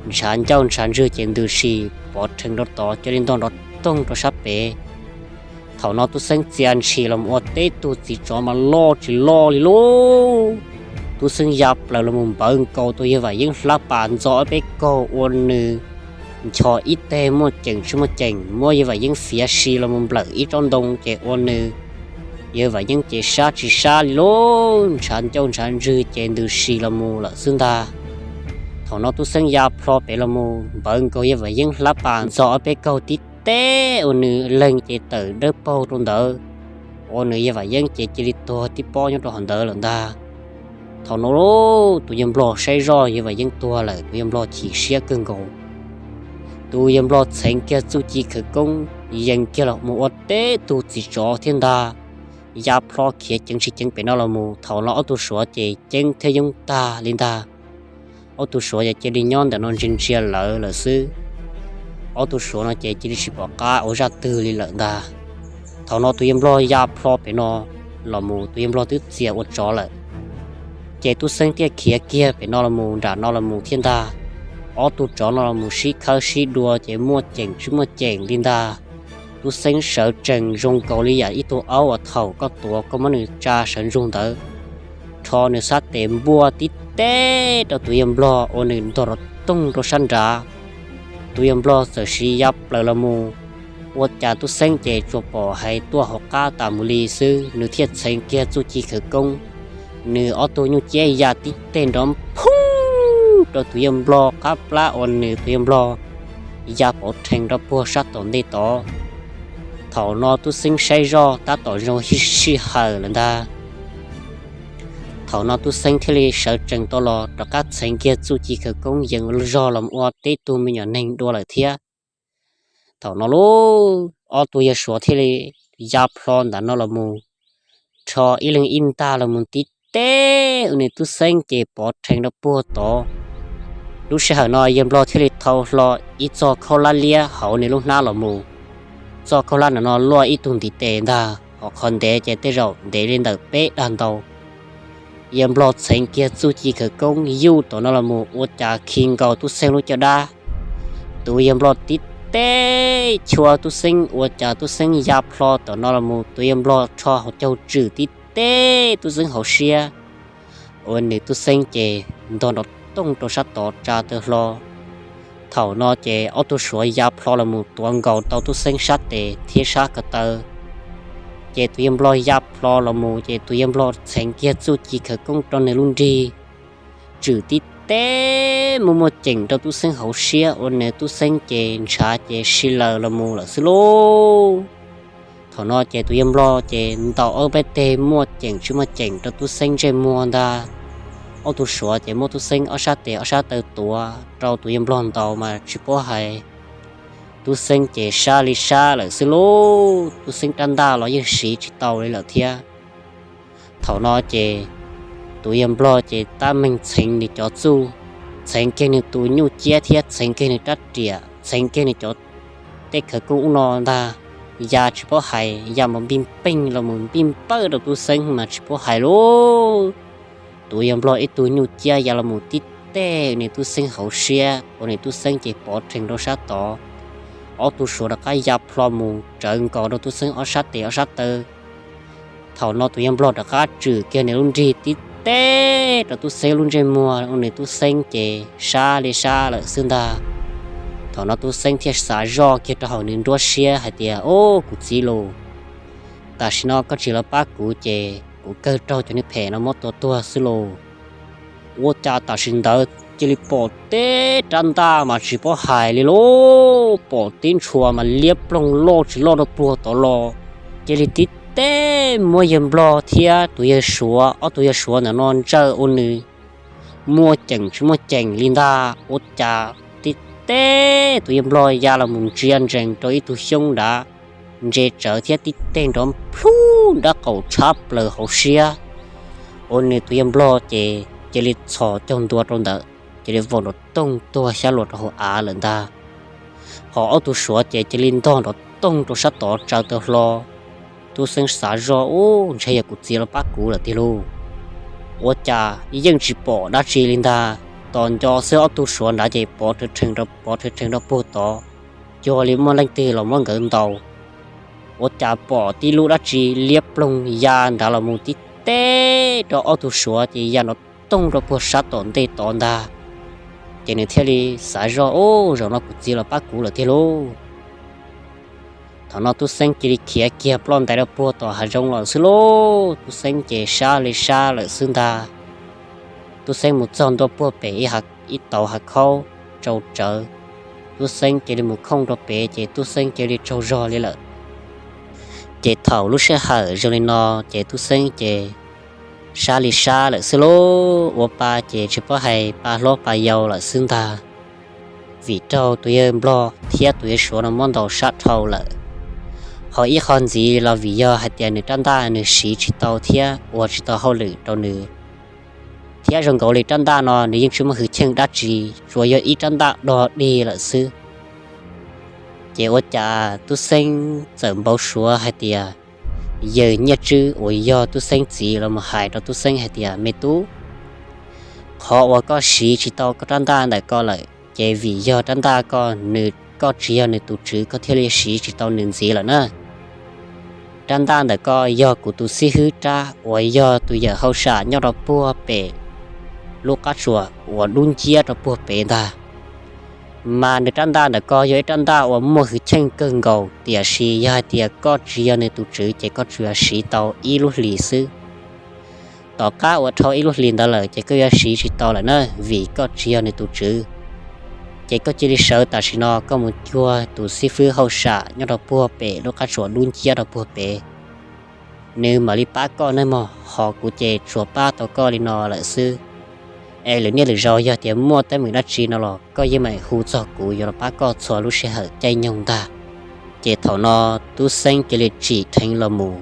ntshav ncauj ntshav ntswg ces ntws si pov rhees rau tod cia li ntog nrov toog rau sab pem. Thaum no Tub Xeeb txia ntshis los ua teb tug txiv tsov mas loj tsis loj li lauj. Tub Xeeb ya plaws los mus npawv nkaus tus yawg Vam Yeeb hlab pas ntxo ob peb kaug ua nws nchos ib teg muaj ceem tsis muaj ceem, muab yawg Vam Yeeb fiav si los mus nplawm ib tsob ntoo ces ua nws yawg Vam Yeeb ces sab tsis sab li lauj, ntshav ncauj ntshav ntswg ces ntws si los mus lawm xwb ntag. Thaum no Tub Xeeb ya plho pem los mus npawv nkaus yawg Vam Yeeb hlab pas ntxo ob peb kaug tib teb ua nws leeg ces tawm dawb paug rau ntawd, ua nws yawg Vam Yeeb ces cia li tuag tib pob nyob rau hauv ntawd lawm ntag. Thaum no tus yawg Nplog saib zoj yawg Vam Yeeb tuag lawm tus yawg Nplog chim siab kawg nkaus. Tus yawg Nplog txheev kiag txuj ci khawv koob yees kiag los mus ua teb tug txiv tsov thiab ntag. Ya plho khiav ceev tsis ceev pem no los mus thaum no ob tug Suav ces ceeb thiab yoob tag li ntag. Ob tug Suav ces cia li nyob ntawm no ntsia ntsia lawv lawm xwb. Ob tug Suav no ces cia li tsis pom qab ua zaj twg li lawm ntag. Thaum no tus yawg Nplog ya plho pem no los mus tus yawg Nplog twb txias ua tsov lawm. Ces Tub Xeeb thiaj khiav kiag pem no los mus nram no los mus thiab ntag. Ob tug tsov no los mus sib khawb sib dua ces muaj ceem tsis muaj ceem li ntag. Tub Xeeb sawv tsees zoo nkaus li yam ib tug aub uas thaum koj tuav koj muab nws tsa sawv ntsug ntawd, rho nws sab tes npuaj tib teb rau tus yawg Nplog ua nws ntog rov toog rau sab nrad. Tus yawg Nplog txawm sim ya plaws los mus, ua cas Tub Xeeb ces tsuas pom hais tuaj hauv qab tas mus li xwb, nws thiaj txheev kiag txuj ci khawv koob, nws ob tug nyuj ciab ya tib teg nrov phooj rau tus yawg Nplog qab plab ua nws tus yawg Nplog ya pov rhees rau puag sab tom ntej tod. Thaum no Tub Xeeb saib zoj tab tom zoo sij hawm lawm ntag. Thaum no Tub Xeeb thiaj li sawv tsees tau los rov qab txheev kiag txuj ci khawv koob yees zog los ua teb tug me nyuam neeg dua lawm thiab. Thaum no lauj, ob tug yawg Suav thiaj li ya plho ntawm no los mus, rho ib leeg ib ntaj los mus tib teb ua nws Tub Xeeb ces pov rhees rau puag tod. Lub sij hawm no yawg Nplog thiaj li thau hlo ib txoj khaub hlab liab hauv nws lub hnab los mus. Txoj khaub hlab ntawm no luaj ib tug ntiv tes ntag, hos qhov ntev ces tej zaum ntev li ntawm peb dag ntau. Yawg Nplog txheev kiag txuj ci khawv koob yuj tom no los mus ua cas khi nkaus Tub Xeeb lub caj dab. Tus yawg Nplog tib teb chua Tub Xeeb ua cas Tub Xeeb ya plho tom no los mus tus yawg Nplog rho hauv caug tswm tib teb Tub Xeeb hauv siab, ua nws Tub Xeeb ces ntog nrov tooj rau sab tod tsa taw hlo. Thaum no ces ob tug Suav ya plho los mus tuav nkaus tau Tub Xeeb sab tes thiab sab ko taw. Ces tus yawg Nplog ya plho los mus ces tus yawg Nplog txheev kiag txuj ci khawv koob rau nws lub nrig, tswm tib teb muaj muaj ceem rau Tub Xeeb hauv siab ua nws Tub Xeeb ces ntshav ces si laws los mus lawm xwb lauj. Thaum no ces tus yawg Nplog ces ntaus ob peb teg muaj ceem tsis muaj ceem rau Tub Xeeb ntsej muag ntag. Ob tug Suav ces muab Tub Xeeb ob sab tes ob sab taw tuav rau tus yawg Nplog ntaus mas tsis paub hais, Tub Xeeb ces sab li sab lawm xwb lauj, Tub Xeeb rab ntaj los yeej siv tsis tau li lawm thiab. Thaum no ces tus yawg Nplog ces tab meeg txheev nws cov txuj, txheev kiag nws tus nyuj ciab thiab txheev kiag nws rab riam, txheev kiag nws cov tej khawv koob ub no ntag, ya tsis paub hais, ya mus npij npeej los mus npij npawj rau Tub Xeeb mas tsis paub hais lauj. Tus yawg Nplog ib tug nyuj ciab ya los mus tib teg nws Tub Xeeb hauv siab ua nws Tub Xeeb ces pov rhees rau sab tod. Ob tug Suav rov qab ya plho mus tsawv nkaus rau Tub Xeeb ob sab tes ob sab taw. Thaum no tus yawg Nplog rov qab tswm kiag nws lub nrig tib teg rau Tub Xeeb lub ntsej muag ua nws Tub Xeeb ces sab li sab lawm xwb ntag. Thaum no Tub Xeeb thiaj xav zoj kiag rau hauv nws nruab siab hais tias, Ob, kuv txiv los, tam sim no koj tsis los pab kuv ces kuv kawg raug cov neeg phem no muab tua tuag xwb los. Ua cas tam sim ntawd cia li pom teb rab ntaj mas tsis paub hais li lauj, pom tib ntshua mas liab ploog loj tsis loj rau puag tod los. Cia li tib teb muab yawg nplog thiab tus yawg suav, ob tug yawg suav ntawm no ntsawj ua nws muaj ceem tsis muaj ceem li ntag. Ua cas tib teb tus yawg nplog ya los mus ntsia ntsees rau ib tug xyoob nrad ntse tsawv thiab tib teg nrov nplhub nrab qaum tshab plaws hauv siab. Ua nws tus yawg nplog ces cia li txhos caug ntua rau ntawd, cia li vau nrov toog tuag xyab luas rau hauv av lawm ntag. Ho ob tug suav ces cia li ntog nrov toog rau sab tod tsaws tau hlo. Tub Xeeb xav zoj, ub, ntshe yog kuv txiv los pab kuv lawm tiag lauj. Ua cas yeej tsis pom dab tsi li ntag, tos nco xwb ob tug suav nrad ces pov rhawv rhees rau, pov rhawv rhees rau puag tod, cuag li muaj leej twg los muab nkawd ntaus. Ua cas pom tib lub dab tsi liab ploog ya nrad los mus tib teb rau ob tug suav ces ya nrov toog rau puag sab tom ntej tod ntag. Ces nws thiaj li xav zoj, ub, zaum no kuv txiv los pab kuv lawm tiag lauj. Thaum no Tub Xeeb cia li khiav kiag ploj ntais rau puag tom hav zoov los xwb lauj. Tub Xeeb ces sab li sab lawm xwb ntag. Tub Xeeb mus txog ntua puag pem ib tauv hav khaub tsau tsawv. Tub Xeeb cia li mus khooj rau pem ces Tub Xeeb cia li tsaug zog li lawm. Ces thaum lub sij hawm zoo li no ces Tub Xeeb ces sab li sab lawm xwb lauj. Ua pa ces tsis paub hais pa hlob pa yau lawm xwb ntag, vim raug tus yawg nplog thiab tus yawg suav no muab ntaus sab dhau lawm. Ho ib qho ntxiv los vim yog hais tias nws rab ntaj nws siv tsis tau thiab ua tsis tau hauj lwm rau nws, thiab zoo nkaus li rab ntaj no nws yeej tsis muaj hwj chim dab tsi, tsuas yog ib rab ntaj dog dig lawm xwb. Ces ua cas Tub Xeeb txawm npau suav hais tias yawg Nyiaj Tswb uas yog Tub Xeeb txiv los mus hais rau Tub Xeeb hais tias, me tub, qhov uas koj siv tsis tau koj rab ntaj ntawm ko lawm ces vim yog rab ntaj ko nws, koj tsis yog nws tus tswv koj thiaj li siv tsis tau nws ntxiv lawm na. Rab ntaj ntawm ko yog kuv tus xib hwb rab uas yog tus yawm hauj sam nyob rau puag pem lub qab tsuas uas dub nciab rau puag pem ntag. Mas nws rab ntaj ntawm ko yog ib rab ntaj uas muaj hwj chim kawg nkaus, tiam sis yog hais tias koj tsis yog nws tus tswv ces koj tsuas yog siv tau ib lub hlis xwb. Tom qab uas dhau ib lub hlis ntawd lawm ces koj yuav siv tsis tau lawm na, vim koj tsis yog nws tus tswv. Ces koj cia li sawv tam sim no koj mus cuag tus xib fwb hauj sam nyob rau puag pem lub qab tsuas dub nciab rau puag pem, nws mam li pab koj nawb mog, ho kuv ces tsuas pab tau koj li no lawm xwb. Es lwm niaj lwm zaus yog tias muaj teeb meem dab tsi no los koj yeej meem hu txog kuv yuav los pab koj txhua lub sij hawm caij nyoog ntag. Ces thaum no Tub Xeeb cia li tsim dheev los mus.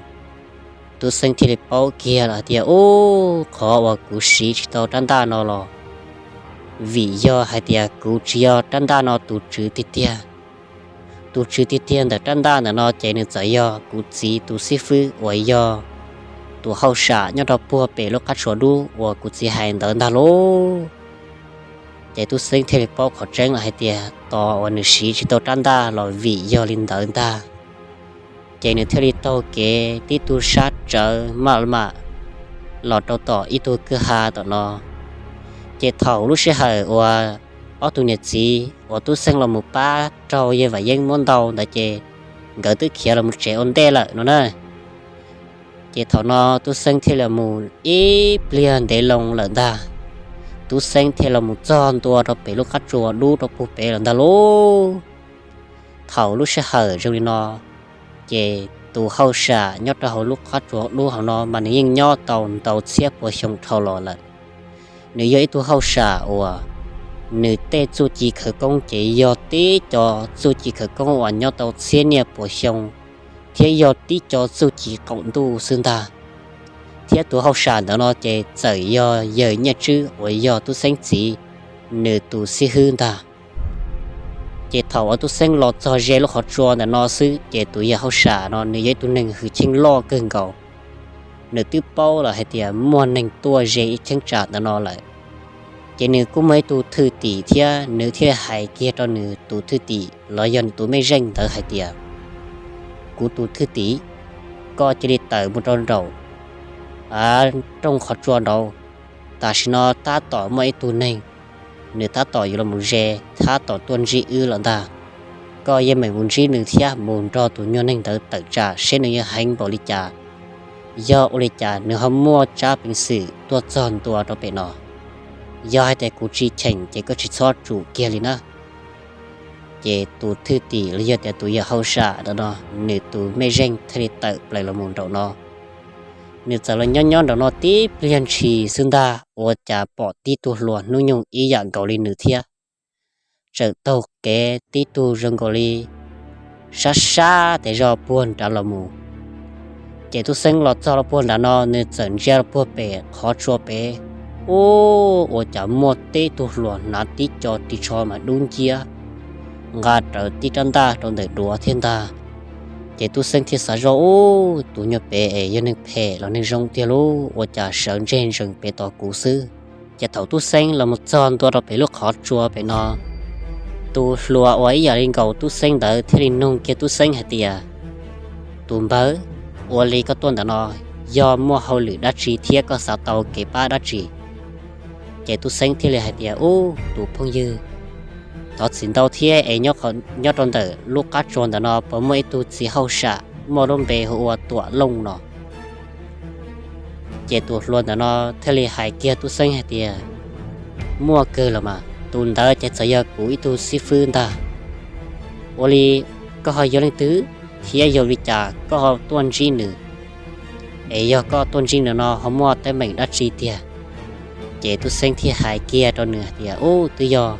Tub Xeeb thiaj li paub kiag lawm hais tias, ub, qhov uas kuv siv tsis tau rab ntaj no los vim yog hais tias kuv tsis yog rab ntaj no tus tswv tiag tiag. Tus tswv tiag tiag ntawm rab ntaj ntawm no ces nws txawm yog kuv txiv tus xib fwb uas yog tus hauj sam nyob rau puag pem lub qab tsuas dub uas kuv txiv hais ntawd ntag lauj. Ces Tub Xeeb thiaj li paub qhov tseeb lawm hais tias tos uas nws siv tsis tau rab ntaj los vim yog li ntawd ntag. Ces nws thiaj li taug kev tib tug sab tsawv maj mam los rau tom ib tug kwj ha tom no. Ces thaum lub sij hawm uas ob tug niam txiv uas Tub Xeeb los mus pab raug yawg Vam Yeeb muab ntaus ntawd ces nkawd twb khiav los mus tsev ua ntej lawm no na. Ces thaum no Tub Xeeb thiaj li mus ib pliag ntev loo lawm ntag. Tub Xeeb thiaj los mus txog ntua rau pem lub qab tsuas dub rau puag pem lawm ntag lauj. Thaum lub sij hawm zoo li no, ces tus hauj sam nyob rau hauv lub qab tsuas dub hauv no mas nws yeej nyob tau ntau txhiab puas xyoo dhau los lawm. Nws yog ib tug hauj sam uas nws tej txuj ci khawv koob ces yog tib co txuj ci khawv koob uas nyob tau txhiab niaj puas xyoo, thiab yog tib co txuj ci qaum ntuj xwb ntag. Thiab tus hauj sam ntawd no ces txawm yog yawg Nyiaj Tswb uas yog Tub Xeeb txiv, nws tus xib hwb ntag. Ces thaum uas Tub Xeeb los txog ze lub qhov tsua ntawm no xwb ces tus yawg hauj sam no nws yog ib tug neeg hwj chim loj kawg nkaus. Nws twb paub lawm hais tias muaj neeg tuaj ze ib cheeb tsam ntawm no lawm, ces nws kuj muaj ib tug thwj tim thiab nws thiaj li hais kiag rau nws tus thwj tim los yog nws tus mej zeej ntawd hais tias, kuv tus thwj tim, koj cia li tawm mus rau nraum rooj qhov tsua nraud. Tam sim no tab tom muaj ib tug neeg, nws tab tom yuav los mus ze, tab tom tuaj ntsib wb lawm ntag. Koj yeej meem mus ntsib nws thiab mus nrog tus nyuag neeg ntawd tawm tsam seb nws yuav heev npaum li cas, yog ua li cas nws ho muaj tsab peev xwm tuaj txog ntua rau pem no. Yog hais tias kuv tsis cheem ces koj tsis txhob tsum kiag li na. Ces tus thwj tim los yog tias tus yawm hauj sam ntawm no, nws tus mej zeej thiaj li tawm plaws los mus nraum no. Nws txawm los nyob nyob nraum no tib pliag ntshis xwb ntag ua cas pom tib tug hluas hnub nyoog ib yam nkaus li nws thiab, tseem taug kev tib tug zoo nkaus li sab sab tes zog puag nrad los mus. Ces Tub Xeeb los txog los puag nrad no nws txawm ntsia los puag pem qhov tsua pem, ub, ua cas muaj tib tug hluas hnav tib co ris tsho mas dub nciab nqa rawv tib rab ntaj rau ntawm duav thiab ntag. Ces Tub Xeeb thiaj xav zoj, ub, tus nyuag pem es yog neeg phem los neeg zoo tiag lauj, ua cas sawv ntseg ntsees pem tos kuv xwb. Ces thaum Tub Xeeb los mus txog ntua rau pem lub qhov tsua pem no, tus hluas uas ib yam li nkaus Tub Xeeb ntawd thiaj li nug kiag Tub Xeeb hais tias, tus npawg, ua li koj tuaj ntawm no yog muaj hauj lwm dab tsi thiab koj xav tau kev pab dab tsi? Ces Tub Xeeb thiaj li hais tias, ub, tus phooj ywg, thov txim ntau thiab es nyob rau ntawm lub qab tsua ntawm no puas muaj ib tug txiv hauj sam muaj lub npe hu ua Tuam Looj no? Ces tus hluas ntawm no thiaj li hais kiag Tub Xeeb hais tias, muaj kawg los mas, tus ntawd ces txawm yog kuv ib tug xib fwb ntag. Ua li koj ho yog leej twg thiab yog li cas koj ho tuaj ntsib nws? Es yog koj tuaj ntsib nws no ho muaj teeb meem dab tsi tiag? Ces Tub Xeeb thiaj hais kiag rau nws hais tias, ub, twb yog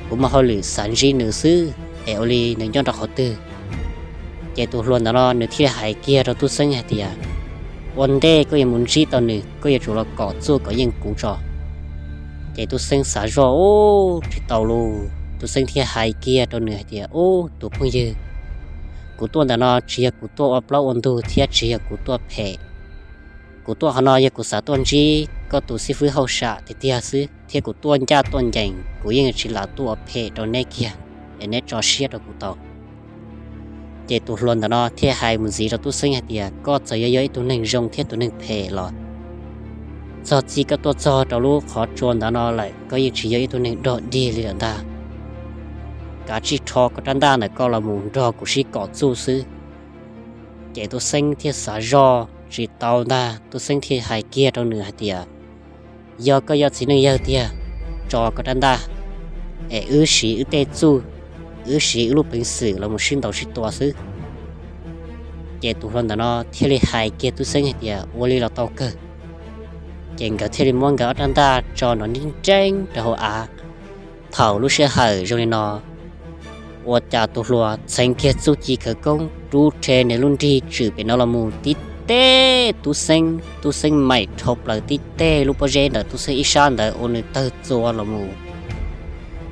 kuv muaj hauj lwm xav ntsib nws xwb, es ua li nws nyob rau qhov twg? Ces tus hluas ntawd no nws thiaj li hais kiag rau Tub Xeeb hais tias, ua ntej koj yuav mus ntsib tau nws koj yuav tsum los kom txuj kom yeej kuv tso. Ces Tub Xeeb xav zoj, ub, tsis tau lauj, Tub Xeeb thiaj hais kiag rau nws hais tias, ub, tus phooj ywg, kuv tuaj ntawm no tsis yog kuv tuaj ua plaub ua ntug thiab tsis yog kuv tuaj phem. Kuv tuaj qhov no yog kuv xav tuaj ntsib koj tus xib fwb hauj sam tiag tiag xwb thiab kuv tuaj ncaj tuaj ncees, kuv yeej tsis lam tuaj ua phem rau neb kiag, es neb tso siab rau kuv tau. Ces tus hluas ntawm no thiaj hais mus ntxiv rau Tub Xeeb hais tias, koj txawm yuav yog ib tug neeg zoo thiab tus neeg phem los, txog txij koj tuaj txog rau lub qhov tsua ntawd no lawm koj yeej tsis yog ib tug neeg dog dig li lawm ntag. Kav tsij rho koj rab ntaj ntawm koj los mus nrog kuv sib kom txuj xwb. Ces Tub Xeeb thiaj xav zoj tsis tau ntag, Tub Xeeb thiaj hais kiag rau nws hais tias, yog koj yog txiv neej yawg tiag, tso koj rab ntaj, es wb siv wb tej txuj, wb siv wb lub peev xwm los mus sib ntaus sib tua xwb. Ces tus hluas ntawm no thiaj li hais kiag Tub Xeeb hais tias, ua li los tau kawg. Ces nkawd thiaj li muab nkawd ob rab ntaj tso nrov nreeb nreeb rau hauv av. Thaum lub sij hawm zoo li no, ua cas tus hluas txheev kiag txuj ci khawv koob rub rhe nws lub nrig tswm pem no los mus tib teb Tub Xeeb, Tub Xeeb maim dhau plaws tib teg lub pob zeb ntawm Tub Xeeb ib sab ntawd ua nws tawg txua los mus.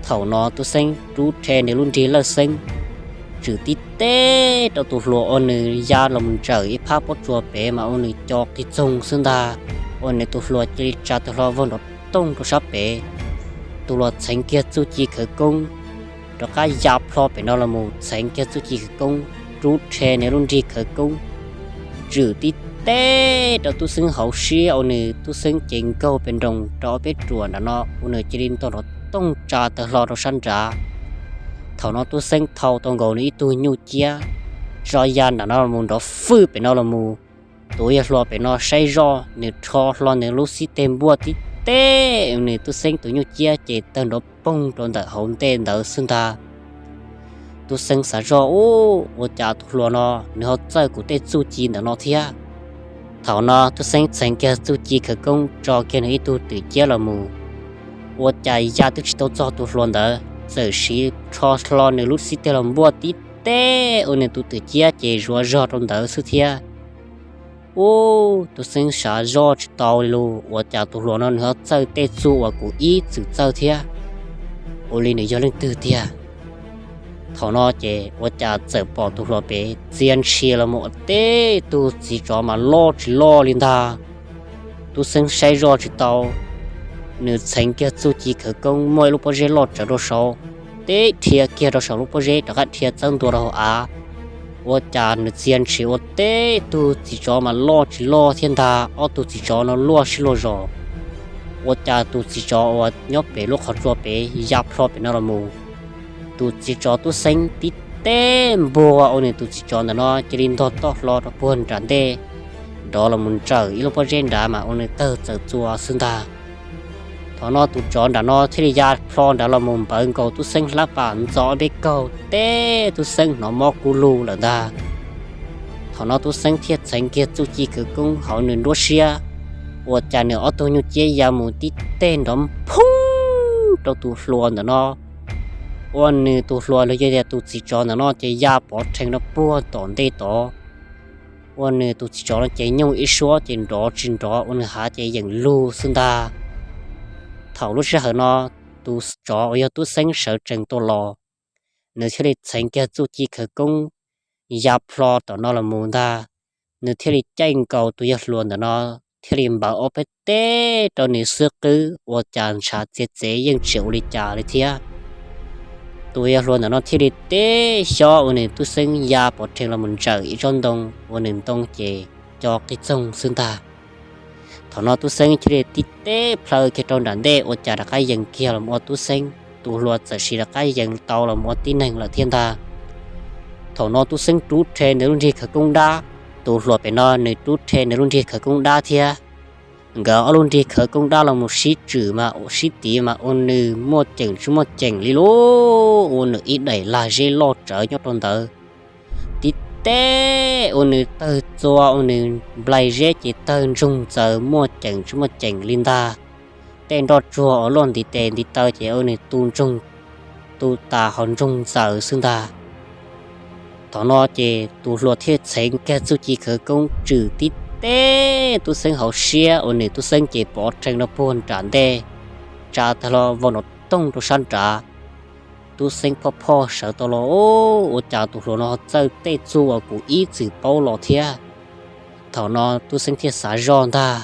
Thaum no Tub Xeeb rub rhe nws lub nrig lawj xeeb tswm tib teb rau tus hluas ua nws ya los mus ntsawm ib phab pob tsuas pem mas ua nws co qis txoog xwb ntag, ua nws tus hluas cia li tsa tawg hlo vog nrov tooj rau sab pem. Tus hluas txheev kiag txuj ci khawv koob rov qab ya plho pem no los mus txheev kiag txuj ci khawv koob rub rhe nws lub nrig khawv koob tswm tib teb rau Tub Xeeb hauv siab ua nws Tub Xeeb ces nkaug pes nroos rau ob peb ruam nram no ua nws cia li ntog nrov tooj tsa tawg hlo rau sab nrad. Thaum no Tub Xeeb thau tau nkaus nws ib tug nyuj ciab tso ya nram no los mus nrov fwj pem no los mus. Tus yawg hluas pem no saib zoj nws rho hlo nws lub xib teg npuaj tib teb nws Tub Xeeb tus nyuj ciab ces tawg nrov poog rau ntawm hauv ntej ntawd xwb ntag. Tub Xeeb xav zoj, ub, ua cas tus hluas no nws ho txawj kuv tej txuj ci ntawm no thiab. Thaum no Tub Xeeb txheev kiag txuj ci khawv koob tso kiag nws ib tug twm ciab los mus, ua cas ya twb tsis tau txog tus hluas ntawd txawm siv rho hlo nws lub xib teg los npuaj tib teb ua nws tus twm ciab ces zuav zog rau ntawd xwb thiab. Ub, Tub Xeeb xav zoj tsis tau li lus, ua cas tus hluas no nws ho txawj tej txuj uas kuv ib txwm txawj thiab, ua li nws yog leej twg tiag. Thaum no ces ua cas txawm pom tus hluas pem txia ntshis los mus ua teb tug txiv tsov mas loj tsis loj li ntag. Tub Xeeb saib zoj tsis tau, nws txheev kiag txuj ci khawv koob muaj ib lub pob zeb loj tsawv rau saud, teb dhia kiag rau saum lub pob zeb rov qab dhia txawb ntua rau hauv av. Ua cas nws txia ntshis ua teb tug txiv tsov mas loj tsis loj thiab ntag, ob tug txiv tsov no luaj siab luaj zos. Ua cas tus txiv tsov uas nyob pem lub qhov tsua pem ya plho pem no los mus, tus txiv tsov Tub Xeeb tib teb npuag ua nws tus txiv tsov ntawm no cia li ntog toj hlo rau puag nram ntej nrov los mus ntsawm ib lub pob zeb nrad mas ua nws tawg txawm txua xwb ntag. Thaum no tus tsov nram no thiaj li ya plho nrad los mus npawv nkaus Tub Xeeb hlab pas ntxov peb kaug teb Tub Xeeb hnov mob kub lug lawm ntag. Thaum no Tub Xeeb thiaj txheev kiag txuj ci khawv koob hauv nws nruab siab, ua cas nws ob tug nyuj ciab ya mus tib teg nrov nphoob rau tus hluas ntawm no, ua nws tus hluas los yog tias tus txiv tsov ntawm no ces ya pov rhees rau puag tom ntej tod, ua nws tus txiv tsov no ces nyooj ib suab ces nrov tsis nrov ua nws hav ces yeem lug xwb ntag. Thaum lub sij hawm no tus tsov uas yog Tub Xeeb sawv tsees tuaj los, nws thiaj li txheev kiag txuj ci khawv koob ya plho tom no los mus ntag. Nws thiaj li caij nkaus tus yawg hluas ntawm no thiaj li npawv ob peb teg rau nws xub qwb ua cas ntshav txiav txev yeej tsis ua li cas li thiab. Tus yawg hluas ntawm no thiaj li teb xyob ua nws Tub Xeeb ya pov rhees los mus ntsawm ib tsob ntoo ua nws ntoo ces co qig txoog xwb ntag. Thaum no Tub Xeeb thiaj li tib teb plhaw kiag rau nram ntej ua cas rov qab yees kiag los ua Tub Xeeb, tus hluas txawm sis rov qab yees tau los ua tib neeg lawm thiab ntag. Thaum no Tub Xeeb rub rhe nws lub nrig khawv koob dab, tus hluas pem no nws rub rhe nws lub nrig khawv koob dab thiab. Nkawd ob lub nrig khawv koob dab los mus sib tswm mas sib tiv mas ua nws muaj ceem tsis muaj ceem li lauj, ua nws ib daim lag zeb loj tsawv nyob rau ntawd. Tib teb ua nws tawg txua ua nws nplai zeb ces tawg ntsoog ntxaws muaj ceem tsis muaj ceem li ntag. Tej nroj tsuag uas luaj ntiv tes ntiv taw ces ua nws tu ntsoog, tu tas ho ntsoog ntxaws xwb ntag. Thaum no ces tus hluas thiaj txheev kiag txuj ci khawv koob tswm tib teb Tub Xeeb hauv siab ua nws Tub Xeeb ces pov rhees rau puag nram ntej, tsa tag hlo vau nrov toog rau sab nrad. Tub Xeeb phoj phoj sawv tau los, ua cas tus hluas no txawj tej txuj uas kuv ib txwm paub los thiab. Thaum no Tub Xeeb thiaj xav zoj ntag,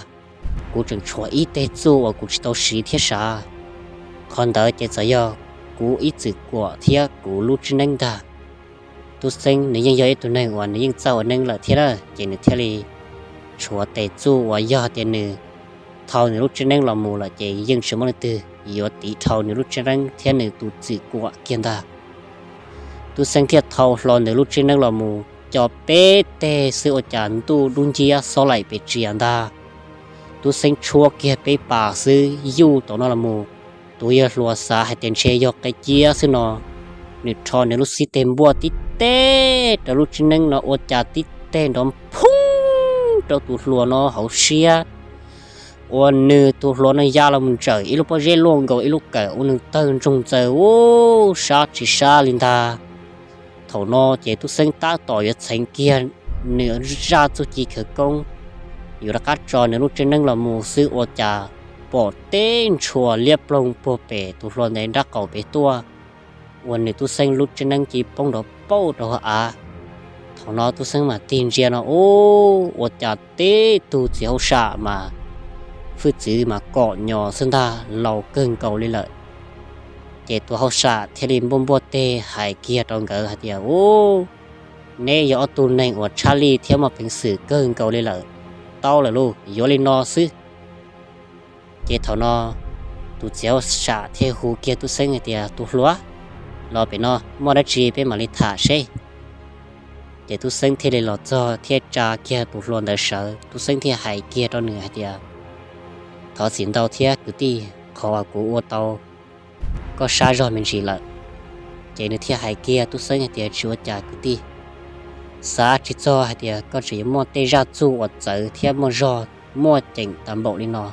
kuv tseem tshuav ib teg txuj uas kuv tsis tau siv thiab sav. Qhov ntawd ces txawm yog kuv ib txwm kuam thiab kuv lub tsib neeb ntag. Tub Xeeb nws yeej yog ib tug neeg uas nws yeej txawj ua neeb lawm thiab na, ces nws thiaj li tshuav tes txuj uas yog tias nws thau nws lub tsib neeb los mus lawm ces yeej tsis muaj leej twg yuav tiv dhau nws lub tsib neeb thiab nws tus txwm kuam kiag ntag. Tub Xeeb thiaj thau hlo nws lub tsib neeb los mus co peb teg xwb ua cas ntuj dub nciab xob laim pes tsia ntag. Tub Xeeb tshuab kiag peb pas xwb yuj tom no los mus, tus yawg hluas xav hais tias ntshe yog qe ciab xwb no, nws rho nws lub xib teg npuaj tib teg rau lub tsib neeb no ua cas tib teg nrov nphoob rau tus hluas no hauv siab, ua nws tus hluas no ya los mus ntsawm ib lub pob zeb luaj nkaus ib lub kawm ua nws tawg ntsoog ntxaws ub sab tsis sab li ntag. Thaum no ces Tub Xeeb tab tom yuav txheev kiag nws zaj txuj ci khawv koob, yuav rov qab tso nws lub tsib neeb los mus xwb ua cas pom teb ntshua liab ploog puag pem tus hluas ntawd nrab qaum pem tuaj, ua nws Tub Xeeb lub tsib neeb cia li poob nrov pauj rau hauv av. Thaum no Tub Xeeb mas tig ntsia no ub ua cas teb tug txiv hauj sam mas hwj txwv mas kom nyos xwb ntag, laus kawg nkaus li lawm. Ces tus hauj sam thiaj li npuaj npuaj teg hais kiag rau nkawd hais tias, ub, neb yog ob tug neeg uas tshaj lij thiab muaj peev xwm kawg nkaus li lawm, tau lawm lauj, yuav li no xwb. Ces thaum no tus txiv hauj sam thiaj hu kiag Tub Xeeb hais tias, tus hluas, los pem no muaj dab tsi peb mam li tham seb. Ces Tub Xeeb thiaj li los txog thiab tsa kiag tus hluas ntawd sawv, Tub Xeeb thiaj hais kiag rau nws hais tias, thov txim ntau thiab kwv tij, qhov uas kuv ua tau koj sab zog me ntsis lawm. Ces nws thiaj hais kiag Tub Xeeb hais tias, tsis ua cas kwv tij, xav tsis txog hais tias koj tseem yuav muaj tej zaj txuj uas txawv thiab muaj zog muaj ceem tas npaum li no.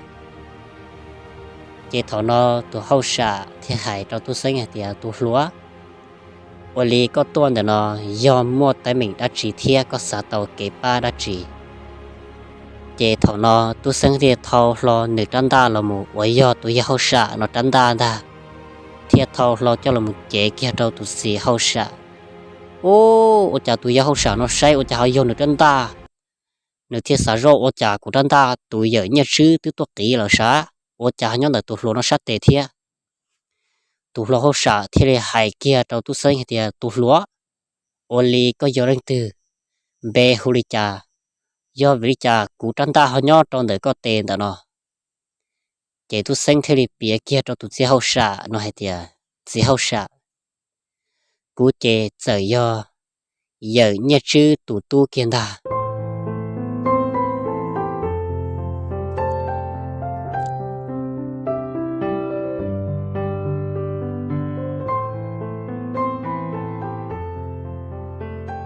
Ces thaum no tus hauj sam thiaj hais rau Tub Xeeb hais tias, tus hluas, ua li koj tuaj ntawm no yog muaj teeb meem dab tsi thiab koj xav tau kev pab dab tsi? Ces thaum no Tub Xeeb thiaj thau hlo nws rab ntaj los mus uas yog tus yawg hauj sam no rab ntaj ntag, thiaj thau hlo coj los mus cev kiag rau tus txiv hauj sam. Ub, ua cas tus yawg hauj sam no saib ua cas ho yog nws rab ntaj. Nws thiaj xav zoj ua cas kuv rab ntaj tus yawm Nyiaj Tswb twb tuaj qiv lawm sav, ua cas ho nyob ntawm tus hluas no sab tes thiab. Tus hluas hauj sam thiaj li hais kiag rau Tub Xeeb hais tias, tus hluas, ua li koj yog leej twg, npe hu li cas? Yog vim li cas kuv rab ntaj ho nyob rau ntawm koj tes ntawm no? Ces Tub Xeeb thiaj li piav kiag rau tus txiv hauj sam no hais tias, txiv hauj sam, kuv ces txawm yog yawm Nyiaj Tswb tus tub kiag ntag.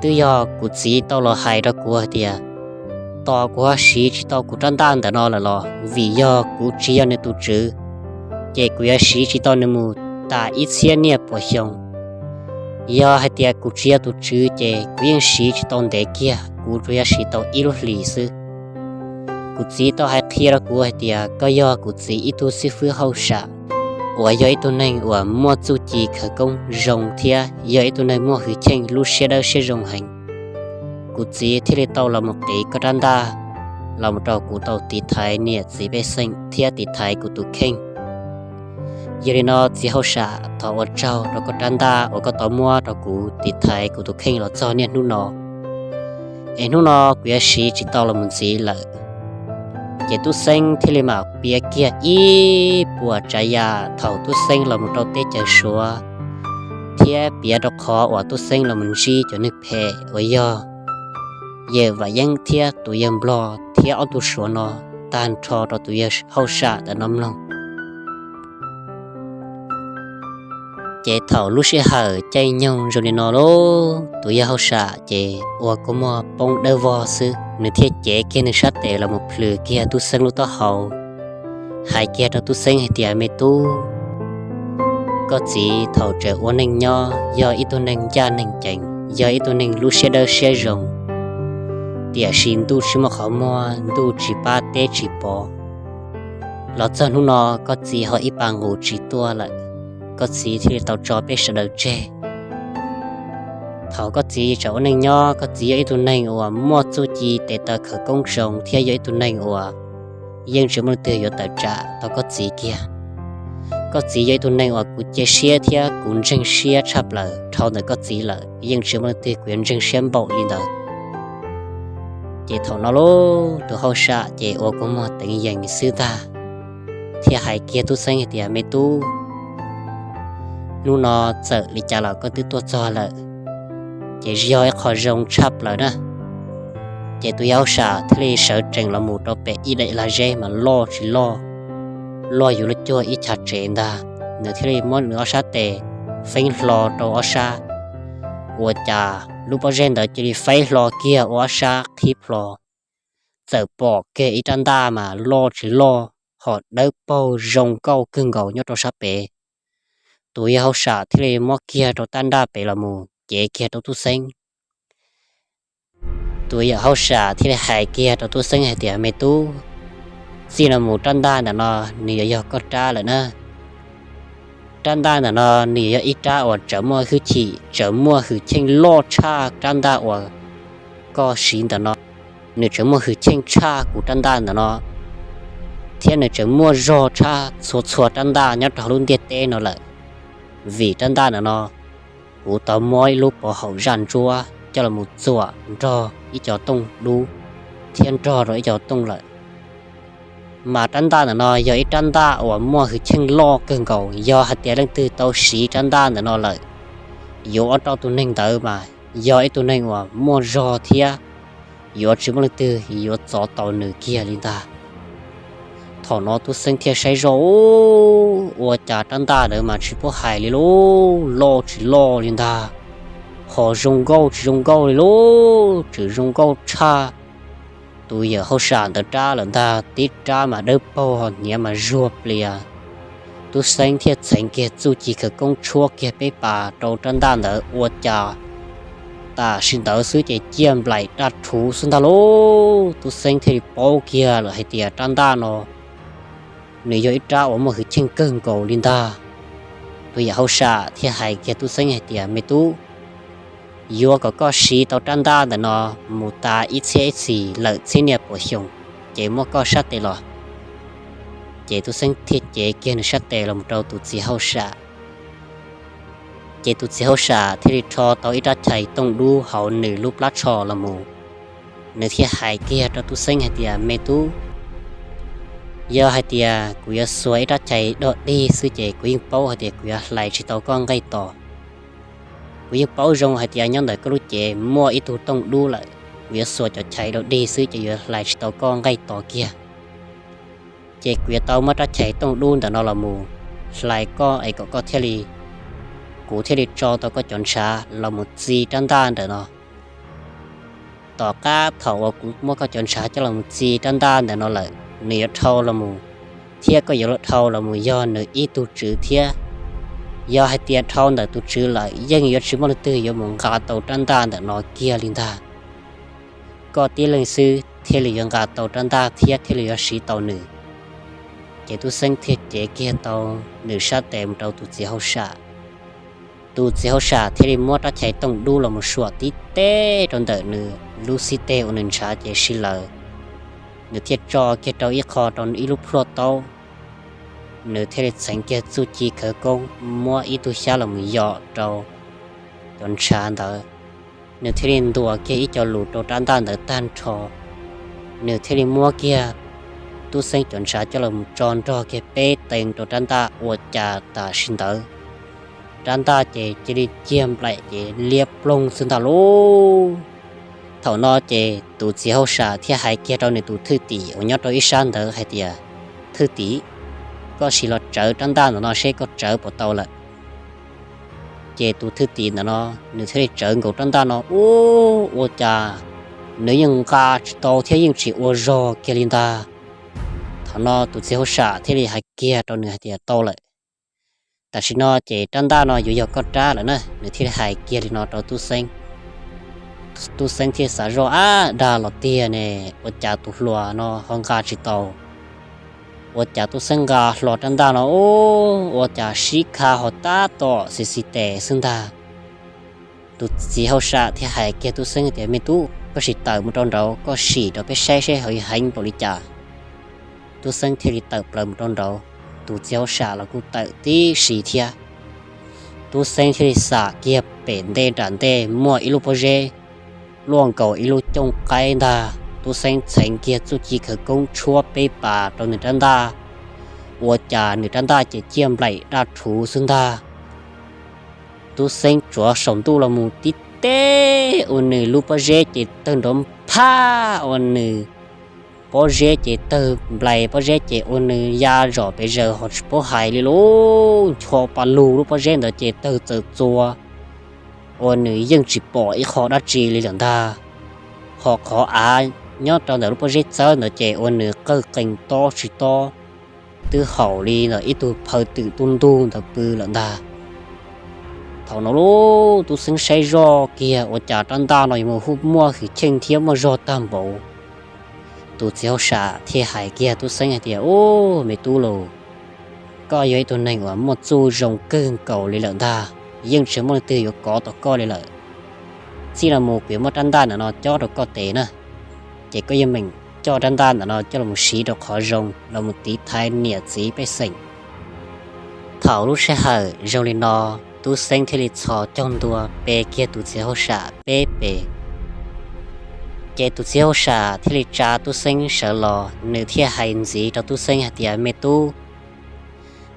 Twb yog kuv txiv tau los hais rau kuv hais tias, tos kuv ho siv tsis tau kuv rab ntaj ntawm no lawm los vim yog kuv tsis yog nws tus tswv, ces kuv yuav siv tsis tau nws mus tas ib txhiab niaj puas xyoo. Yog hais tias kuv tsis yog tus tswv ces kuv yeej siv tsis tau ntev kiag, kuv tsuas yog siv tau ib lub hlis xwb. Kuv txiv tau hais qhia rau kuv hais tias koj yog kuv txiv ib tug xib fwb hauj sam uas yog ib tug neeg uas muaj txuj ci khawv koob zoo thiab yog ib tug neeg muaj hwj chim lub siab dawb siab zoo heev. Kuv txiv thiaj li tau los mus qiv koj rab ntaj los mus rau kuv tau tiv thaiv niam txiv pej xeem thiab tiv thaiv kuv tus kheej. Yog li no txiv hauj sam, thov ua tsaug rau koj rab ntaj uas koj tau muab rau kuv tiv thaiv kuv tus kheej los txog niaj hnub no, es hnub no kuv yuav siv tsis tau los mus ntxiv lawm. Ces Tub Xeeb thiaj li mam piav kiag ib puas tsav yam thaum Tub Xeeb los mus rau teb chaws Suav, thiab piav rau qhov uas Tub Xeeb los mus ntsib cov neeg phem uas yog yawm Vam Yeeb thiab tus yawg Nplog thiab ob tug Suav no tag nrho rau tus yawg hauj sam ntawm no mloog. Ces thaum lub sij hawm caij nyoog zoo li no lauj, tus yawg hauj sam ces ua kua muag poob dawb vog xwb, nws thiaj cev kiag nws sab tes los mus plhws kiag Tub Xeeb lub taub hau, hais kiag rau Tub Xeeb hais tias, me tub, koj txiv thaum tseem ua neej nyob yog ib tug neeg ncaj neeg cees, yog ib tug neeg lub siab dawb siab zoo, tiam sis ntuj tsis muaj qhov muag, ntuj tsis pab teb tsis pov, los txog hnub no koj txiv ho ib pas nqus tsis tuaj lawm, koj txiv thiaj li tau tso peb sawv daws tseg. Thaum koj txiv tseem ua neej nyob, koj txiv yog ib tug neeg uas muaj txuj ci tes taw khawv koob zoo thiab yog ib tug neeg uas yeej tsis muaj leej twg yuav tawm tsam tau koj txiv kiag. Koj txiv yog ib tug neeg uas kuv cia siab thiab kuv ntseeg siab tshaj plaws, dhau ntawm koj txiv lawm yeej tsis muaj leej twg kuv yuav ntseeg siab npaum li ntawd. Ces thaum no lauj, tus hauj sam ces ua kua muag teev yees xwb ntag, thiaj hais kiag Tub Xeeb hais tias, me tub, hnub no txawm li cas los koj twb tuaj txog lawm, ces yog ib qho zoo tshaj plaws na. Ces tus yawg hauj sam thiaj li sawv tsees los mus rau pem ib daim lag zeb mas loj tsis loj, loj yuav luag cuag ib chav tsev ntag. Nws thiaj li muab nws ob sab tes feeb hlo rau ob sab, ua cas lub pob zeb ntawd cia li feeb hlo kiag ua ob sab qhib plho, txawm pom kiag ib rab ntaj mas loj tsis loj, ho dawb paug zoo nkauj kawg nkaus nyob rau sab pem. Tus yawg hauj sam thiaj li muab kiag rau rab ntaj pem los mus cev kiag rau Tub Xeeb. Tus yawg hauj sam thiaj li hais kiag rau Tub Xeeb hais tias, me tub, txij no mus rab ntaj ntawm no nws yuav yog koj rab lawm na. Rab ntaj ntawm no nws yuav yog ib rab uas tseem muaj hwj chim, tseem muaj hwj chim loj tshaj rab ntaj uas koj siv ntawm no. Nws tseem muaj hwj chim tshaj kuv rab ntaj ntawm no, thiab nws tseem muaj zog tshaj txhua txhua rab ntaj nyob rau hauv lub ntiaj teb no lawm. Vim rab ntaj ntawm no kuv tau muab ib lub pov haum zaj ntsuab coj los mus txuam nrog ib co tooj dub thiab nrog rau ib co tooj lawm. Mas rab ntaj ntawm no yog ib rab ntaj uas muaj hwj chim loj kawg nkaus, yog hais tias leej twg tau siv rab ntaj ntawm no lawm, yuav ua rau tus neeg ntawd mas yog ib tug neeg uas muaj zog thiab yuav tsis muaj leej twg yuav txov tau nws kiag li ntag. Thaum no Tub Xeeb thiaj saib zoj, ua cas rab ntaj ntawd mas tsis paub hais li lauj, loj tsis loj li ntag, ho zoo nkauj tsis zoo nkauj li lauj, tseem zoo nkauj tshaj tus yawm hauj sam ntawd rab lawm ntag, tib rab mas dawb paug ho hniav mas zuag plias. Tub Xeeb thiaj txheev kiag txuj ci khawv koob tshuab kiag peb pas rau rab ntaj ntawd, ua cas tam sim ntawd xwb ces ciaj nplaim raj rhuv xwb ntag lauj. Tub Xeeb thiaj li paub kiag lawm hais tias rab ntaj no nws yog ib rab uas muaj hwj chim kawg nkaus li ntag. Tus yawm hauj sam thiaj hais kiag Tub Xeeb hais tias, me tub, yuav kom koj siv tau rab ntaj ntawm no mus tas ib txhiab ib txhis lawm txhiab niaj puas xyoo, ces muab koj sab tes los. Ces Tub Xeeb thiaj cev kiag nws sab tes los mus rau tus txiv hauj sam. Ces tus txiv hauj sam thiaj li rho tau ib rab chais tooj dub hauv nws lub plab tsho los mus. Nws thiaj hais kiag rau Tub Xeeb hais tias, me tub, yog hais tias kuv yuav xuas ib rab chais dog dig xwb ces kuv yeej paub hais tias kuv yuav hlais tsis tau koj nqaij tos. Kuv yeej paub zoo hais tias nyob ntawm koj lub cev muaj ib tug tooj dub lawm, kuv yuav xuas cov chais dog dig xwb ces yuav hlais tsis tau koj nqaij tos kiag. Ces kuv yuav tau muab rab chais tooj dub ntawm no los mus hlais koj es kom koj thiaj li, kuv thiaj li tso tau koj cov ntshav los mus txi rab ntaj ntawm no. Tom qab thaum uas kuv muab koj cov ntshav coj los txi rab ntaj ntawm no lawm, nws yuav dhau los mus, thiab koj yuav dhau los mus yog nws ib tug tswv thiab. Yog hais tias dhau ntawm tus tswv lawm yeej yuav tsis muaj leej twg yuav mus nqa tau rab ntaj ntawm no kiag li ntag. Koj tib leeg xwb thiaj li yuav nqa tau rab ntaj thiab thiaj li yuav siv tau nws. Ces Tub Xeeb thiaj cev kiag tau nws sab tes mus rau tus txiv hauj sam. Tus txiv hauj sam thiaj li muab rab chais tooj dub los mus suam tib teb rau ntawm nws lub xib teg uas nws ntshav ces siv lawm. Nws thiaj tso kiag rau ib qho rau ib lub plhuaj taub. Nws thiaj li txheev kiag txuj ci khawv koob muab ib tug xyab los mus yos rau cov ntshav ntawd. Nws thiaj li ntuas kiag ib co lus rau rab ntaj ntawd tag nrho. Nws thiaj li muab kiag Tub Xeeb cov ntshav coj los mus tso nrog kiag peb teev rau rab ntaj ua cas tam sim ntawd rab ntaj ces cia li ciag nplaim ces liab ploog xwb ntag lauj. Thaum no ces tus txiv hauj sam thiaj hais kiag rau nws tus thwj tim uas nyob rau ib sab ntawd hais tias, Thwj tim, koj sim los tsawv rab ntaj ntawm no seb koj tsawv puas tau lawm. Ces tus thwj tim ntawm no nws thiaj li tsawv nkaus rab ntaj no ub ua cas nws yeej nqa tsis tau thiab yeej tsis ua zog kiag li ntag. Thaum no tus txiv hauj sam thiaj li hais kiag rau nws hais tias, Tau lawm, tam sim no ces rab ntaj no yuav yog koj rab lawm na. Nws thiaj li hais kiag li no rau Tub Xeeb. Tub Xeeb thiaj xav zoj, Ab, dag los tiag ne, ua cas tus hluas no ho nqa tsis tau? Ua cas Tub Xeeb nqa hlo rab ntaj no ub ua cas sib kha ho tab tom xis xis tes xwb ntag. Tus txiv hauj sam thiaj hais kiag Tub Xeeb tias, Me tub, koj sim tawm mus rau nraud, koj sim rau peb saib seb ho heev npaum li cas. Tub Xeeb thiaj li tawm plaws mus rau nraud, tus txiv hauj sam los kuj tawm tib si thiab. Tub Xeeb thiaj li xam kiag pem ntej nram ntej muaj ib lub pob zeb luaj nkaus ib lub cooj qaib ntag. Tub Xeeb txheev kiag txuj ci khawv koob tshuab peb pas rau nws rab ntaj, ua cas nws rab ntaj ces ciaj nplaim daj rhuv xwb ntag. Tub Xeeb tsuav saum ntuj los mus tib teb ua nws lub pob zeb ces tawg nrov phaj, ua nws pob zeb ces tawg nplaim, pob zeb ces ua nws ya zom pes zaws ho tsis paub hais li lauj. Ncho pa lug lub pob zeb ntawd ces tawg txawm txua, ua nws yeej tsis pom ib qho dab tsi li lawm ntag. Ho qhov av nyob rau ntawm lub pob zeb txawb ntawd ces ua nws qawg qees tob tsis tob, twb haum li ntawm ib tug phaw twm tuj ntug ntawd pw lawm ntag. Thaum no lauj, Tub Xeeb saib zoj kiag ua cas rab ntaj no yuav mus hu muaj hwj chim thiab muaj zog tag npaum. Tus txiv hauj sam thiaj hais kiag Tub Xeeb hais tias, Ub, me tub lauj, koj yog ib tug neeg uas muaj txuj zoo kawg nkaus li lawm ntag, yeej tsis muaj leej twg yuav kov tau koj li lawm. Txij no mus kuv yuav muab rab ntaj ntawm no cob rau koj tes na, ces koj yeej meem coj rab ntaj ntawm no coj los siv rau qhov zoo los mus tiv thaiv niam txiv pej xeem. Thaum lub sij hawm zoo li no, Tub Xeeb thiaj li txhos caug ntua pe kiag tus txiv hauj sam peb pes. Ces tus txiv hauj sam thiaj li tsa Tub Xeeb sawv los, nws thiaj hais ntxiv rau Tub Xeeb hais tias, Me tub,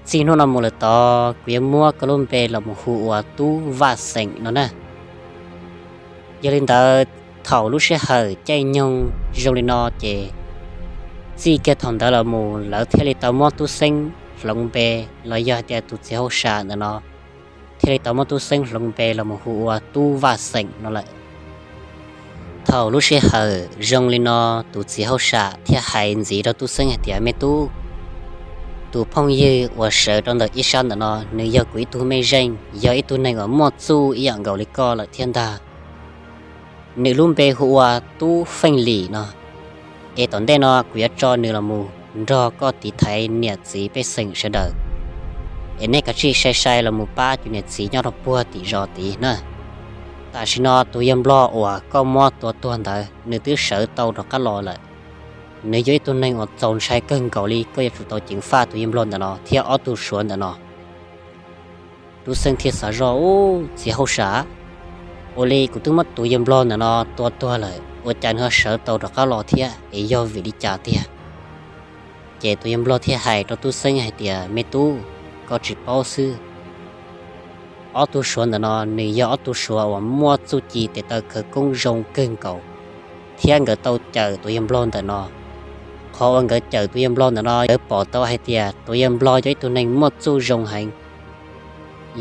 txij hnub no mus lawm tod kuv yuav muab koj lub npe los mus hu ua Tub Vaj Xeem no na. Yog li ntawd, thaum lub sij hawm caij nyoog zoo li no ces txij kiag thaum ntawd los mus lawv thiaj li tau muab Tub Xeeb hloov npe, los yog hais tias tus txiv hauj sam ntawm no thiaj li tau muab Tub Xeeb hloov npe los mus hu ua Tub Vaj Xeem no lawm. Thaum lub sij hawm zoo li no, tus txiv hauj sam thiaj hais ntxiv rau Tub Xeeb hais tias, Me tub, tus phooj ywg uas sawv rau ntawm ib sab ntawm no nws yog kuv ib tug mej zeej, yog ib tug neeg uas muaj txuj ib yam nkaus li koj lawm thiab ntag. Nws lub npe hu ua Tub Feej Lim no. Es tom ntej no kuv yuav tso nws los mus nrog koj tiv thaiv niam txiv pej xeem sawv daws. Es nej kav tsij sai sai los mus pab cov niam txiv nyob rau puag tim zos tid na. Tam sim no tus yawg nplog uas koj muab tua tuag ntawd nws twb sawv tau rov qab los lawm. Nws yog ib tug neeg uas txaus ntshai kawg nkaus li, koj yuav tsum tau ceev faj tus yawg nplog ntawm no thiab ob tug suav ntawm no. Tub Xeeb thiaj xav zoj, Ub, txiv hauj sam, ua li kuv twb muab tus yawg nplog ntawm no tua tuag lawm, ua cas nws ho sawv tau rov qab los thiab es yog vim li cas tiag? Ces tus yawg nplog thiaj hais rau Tub Xeeb hais tias, Me tub, koj tsis paub xwb. Ob tug suav ntawm no nws yog ob tug suav uas muaj txuj ci tes taw khawv koob zoo kawg nkaus, thiab nkawd tau cawm tus yawg nplog ntawm no. Qhov uas nkawd cawm tus yawg nplog ntawm no nkawd pom tau hais tias tus yawg nplog yog ib tug neeg muaj txuj zoo heev.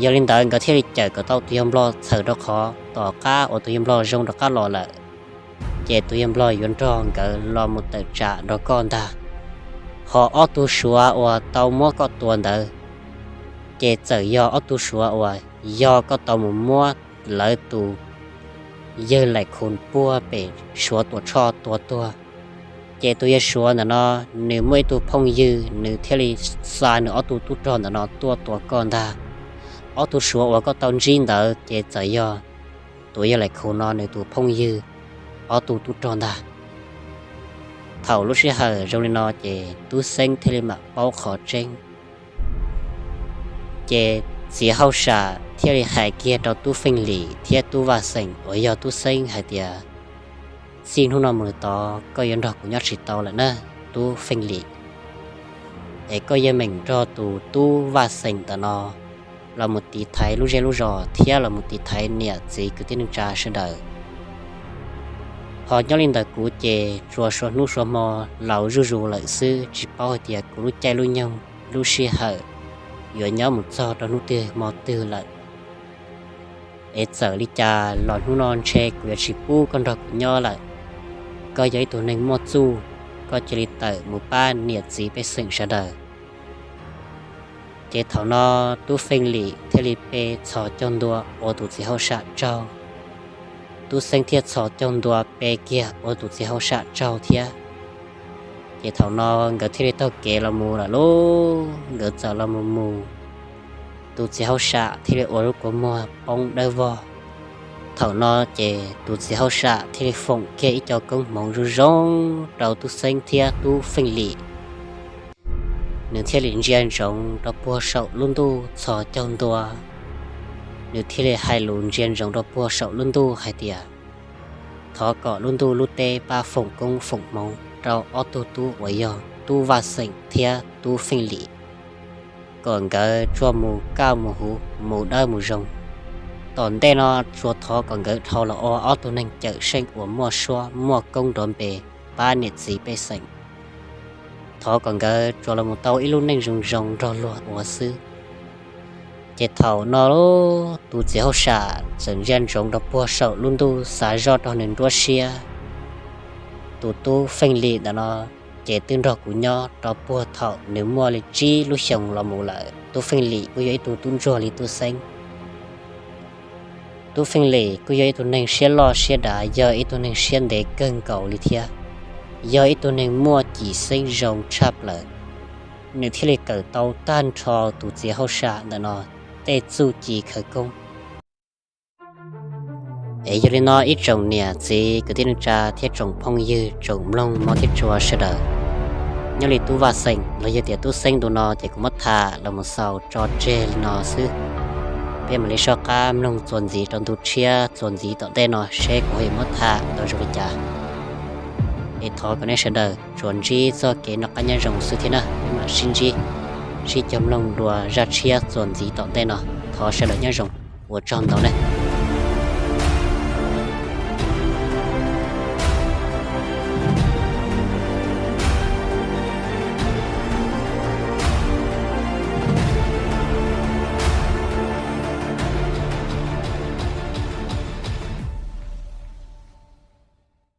Yog li ntawd nkawd thiaj li cawm kom tau tus yawg nplog txhawm rau qhov tom qab uas tus yawg nplog zoo rov qab los lawm. ces tus yawg nplog yuav nrog nkawd los mus tawm tsam nrog koj ntag. Ho ob tug suav uas tau muab koj tua ntawd, ces txawm yog ob tug suav uas yog koj tau mus muab lawv tus yawg Laim Khus puag pem Suav Tuam Tshoj tua tuag. Ces tus yawg suav ntawm no nws muaj ib tug phooj ywg, nws thiaj li xa nws ob tug tub rog ntawm no tuaj tua koj ntag. Ob tug suav uas koj tau ntsib ntawd ces txawm yog tus yawg Laim Khus no nws tus phooj ywg ob tug tub rog ntag. Thaum lub sij hawm zoo li no ces Tub Xeeb thiaj li mam paub qhov tseeb. Ces txiv hauj sam thiaj li hais kiag rau Tub Feej Lim thiab Tub Vaj Xeem uas yog Tub Xeeb hais tias, txij hnub no mus tod koj yuav nrog kuv nyob tsis tau lawm na, Tub Feej Lim. Es koj yeej meem nrog tus Tub Vaj Xeem ntawm no los mus tiv thaiv lub zej lub zos thiab los mus tiv thaiv niam txiv kwv tij neej tsa sawv daws. Ho nyob li ntawm kuv ces tsuas suav hnub suav hmo laus zuj zus lawm xwb, tsis paub hais tias kuv lub caij lub nyoog lub sij hawm yuav nyob mus txog rau hnub twg hmo twg lawm. Es txawm li cas los hnub no ntshe kuv yuav tsis pub koj nrog kuv nyob lawm. Koj yog ib tug neeg muaj txuj, koj cia li tawm mus pab niam txiv pej xeem sawv daws. Ces thaum no Tub Feej Lim thiaj li pe txhos caug ntua ua tus txiv hauj sam tsaug. Tub Xeeb thiaj txhos caug ntua pe kiag ua tus txiv hauj sam tsaug thiab. Ces thaum no nkawd thiaj li taug kev los mus lawm lauj, nkawd txawm los mus mus, tus txiv hauj sam thiaj li ua lub kua muag poob dawb vog. Thaum no ces tus txiv hauj sam thiaj li foom kiag ib co koob hmoov zoo zoo rau Tub Xeeb thiab Tub Feej Lim. Nws thiaj li ntsia ntsoov rau puag saum lub ntuj txhos caug ntua. Nws thiaj li hais lus ntsia ntsoov rau puag saum lub ntuj hais tias, thov kom lub ntuj lub teb pab foom koob foom hmoov rau ob tug tub uas yog Tub Vaj Xeem thiab Tub Feej Lim, kom nkawd tsuas mus kaj mus huv mus dawb mus zoo. Tom ntej no tsuas thov kom nkawd dhau los ua ob tug neeg cawm seej uas muaj suab muaj koob nrov npe pab niam txiv pej xeem. Thov kom nkawd tsuas los mus tau ib lub neej zoo zoo nrog luag ua xwb. Ces thaum no tus txiv hauj sam txawm ntsia ntsoov rau puag saum lub ntuj xav zoj rau nws nruab siab. Tus Tub Feej Lim ntawm no ces twb nrog kuv nyob rau puag thaum nws muaj li tsib lub xyoos los mus lawm. Tub Feej Lim kuj yog ib tug tub ntsuag li Tub Xeeb. Tub Feej Lim kuj yog ib tug neeg siab loj siab dav, yog ib tug neeg siab ntev kawg nkaus li thiab, yog ib tug neeg muaj cim xeeb zoo tshaj plaws. Nws thiaj li kawm tau tag nrho tus txiv hauj sam ntawm no tej txuj ci khawv koob. Es yog li no ib tsoom niam txiv kwv tij neej tsa thiab tsoom phooj ywg tsoom mloog mob thiab tshua sawv daws, nyob li Tub Vaj Xeem los yog tias Tub Xeeb ntu no ces kuv muab tham los mus xaus tso tseg li no xwb. Peb mam li soj qab mloog txuas ntxiv rau ntu tshiab txuas ntxiv tom ntej no seb kuv ho yuav muab tham tau zoo li cas. Es thov kom nej sawv daws tsuas ntsib txoj kev noj qab nyob zoo xwb thiab na, peb mam sib ntsib, sib cog mloog dua zaj tshiab txuas ntxiv tom ntej no. Thov sawv daws nyob zoo, ua tsaug ntau nawb.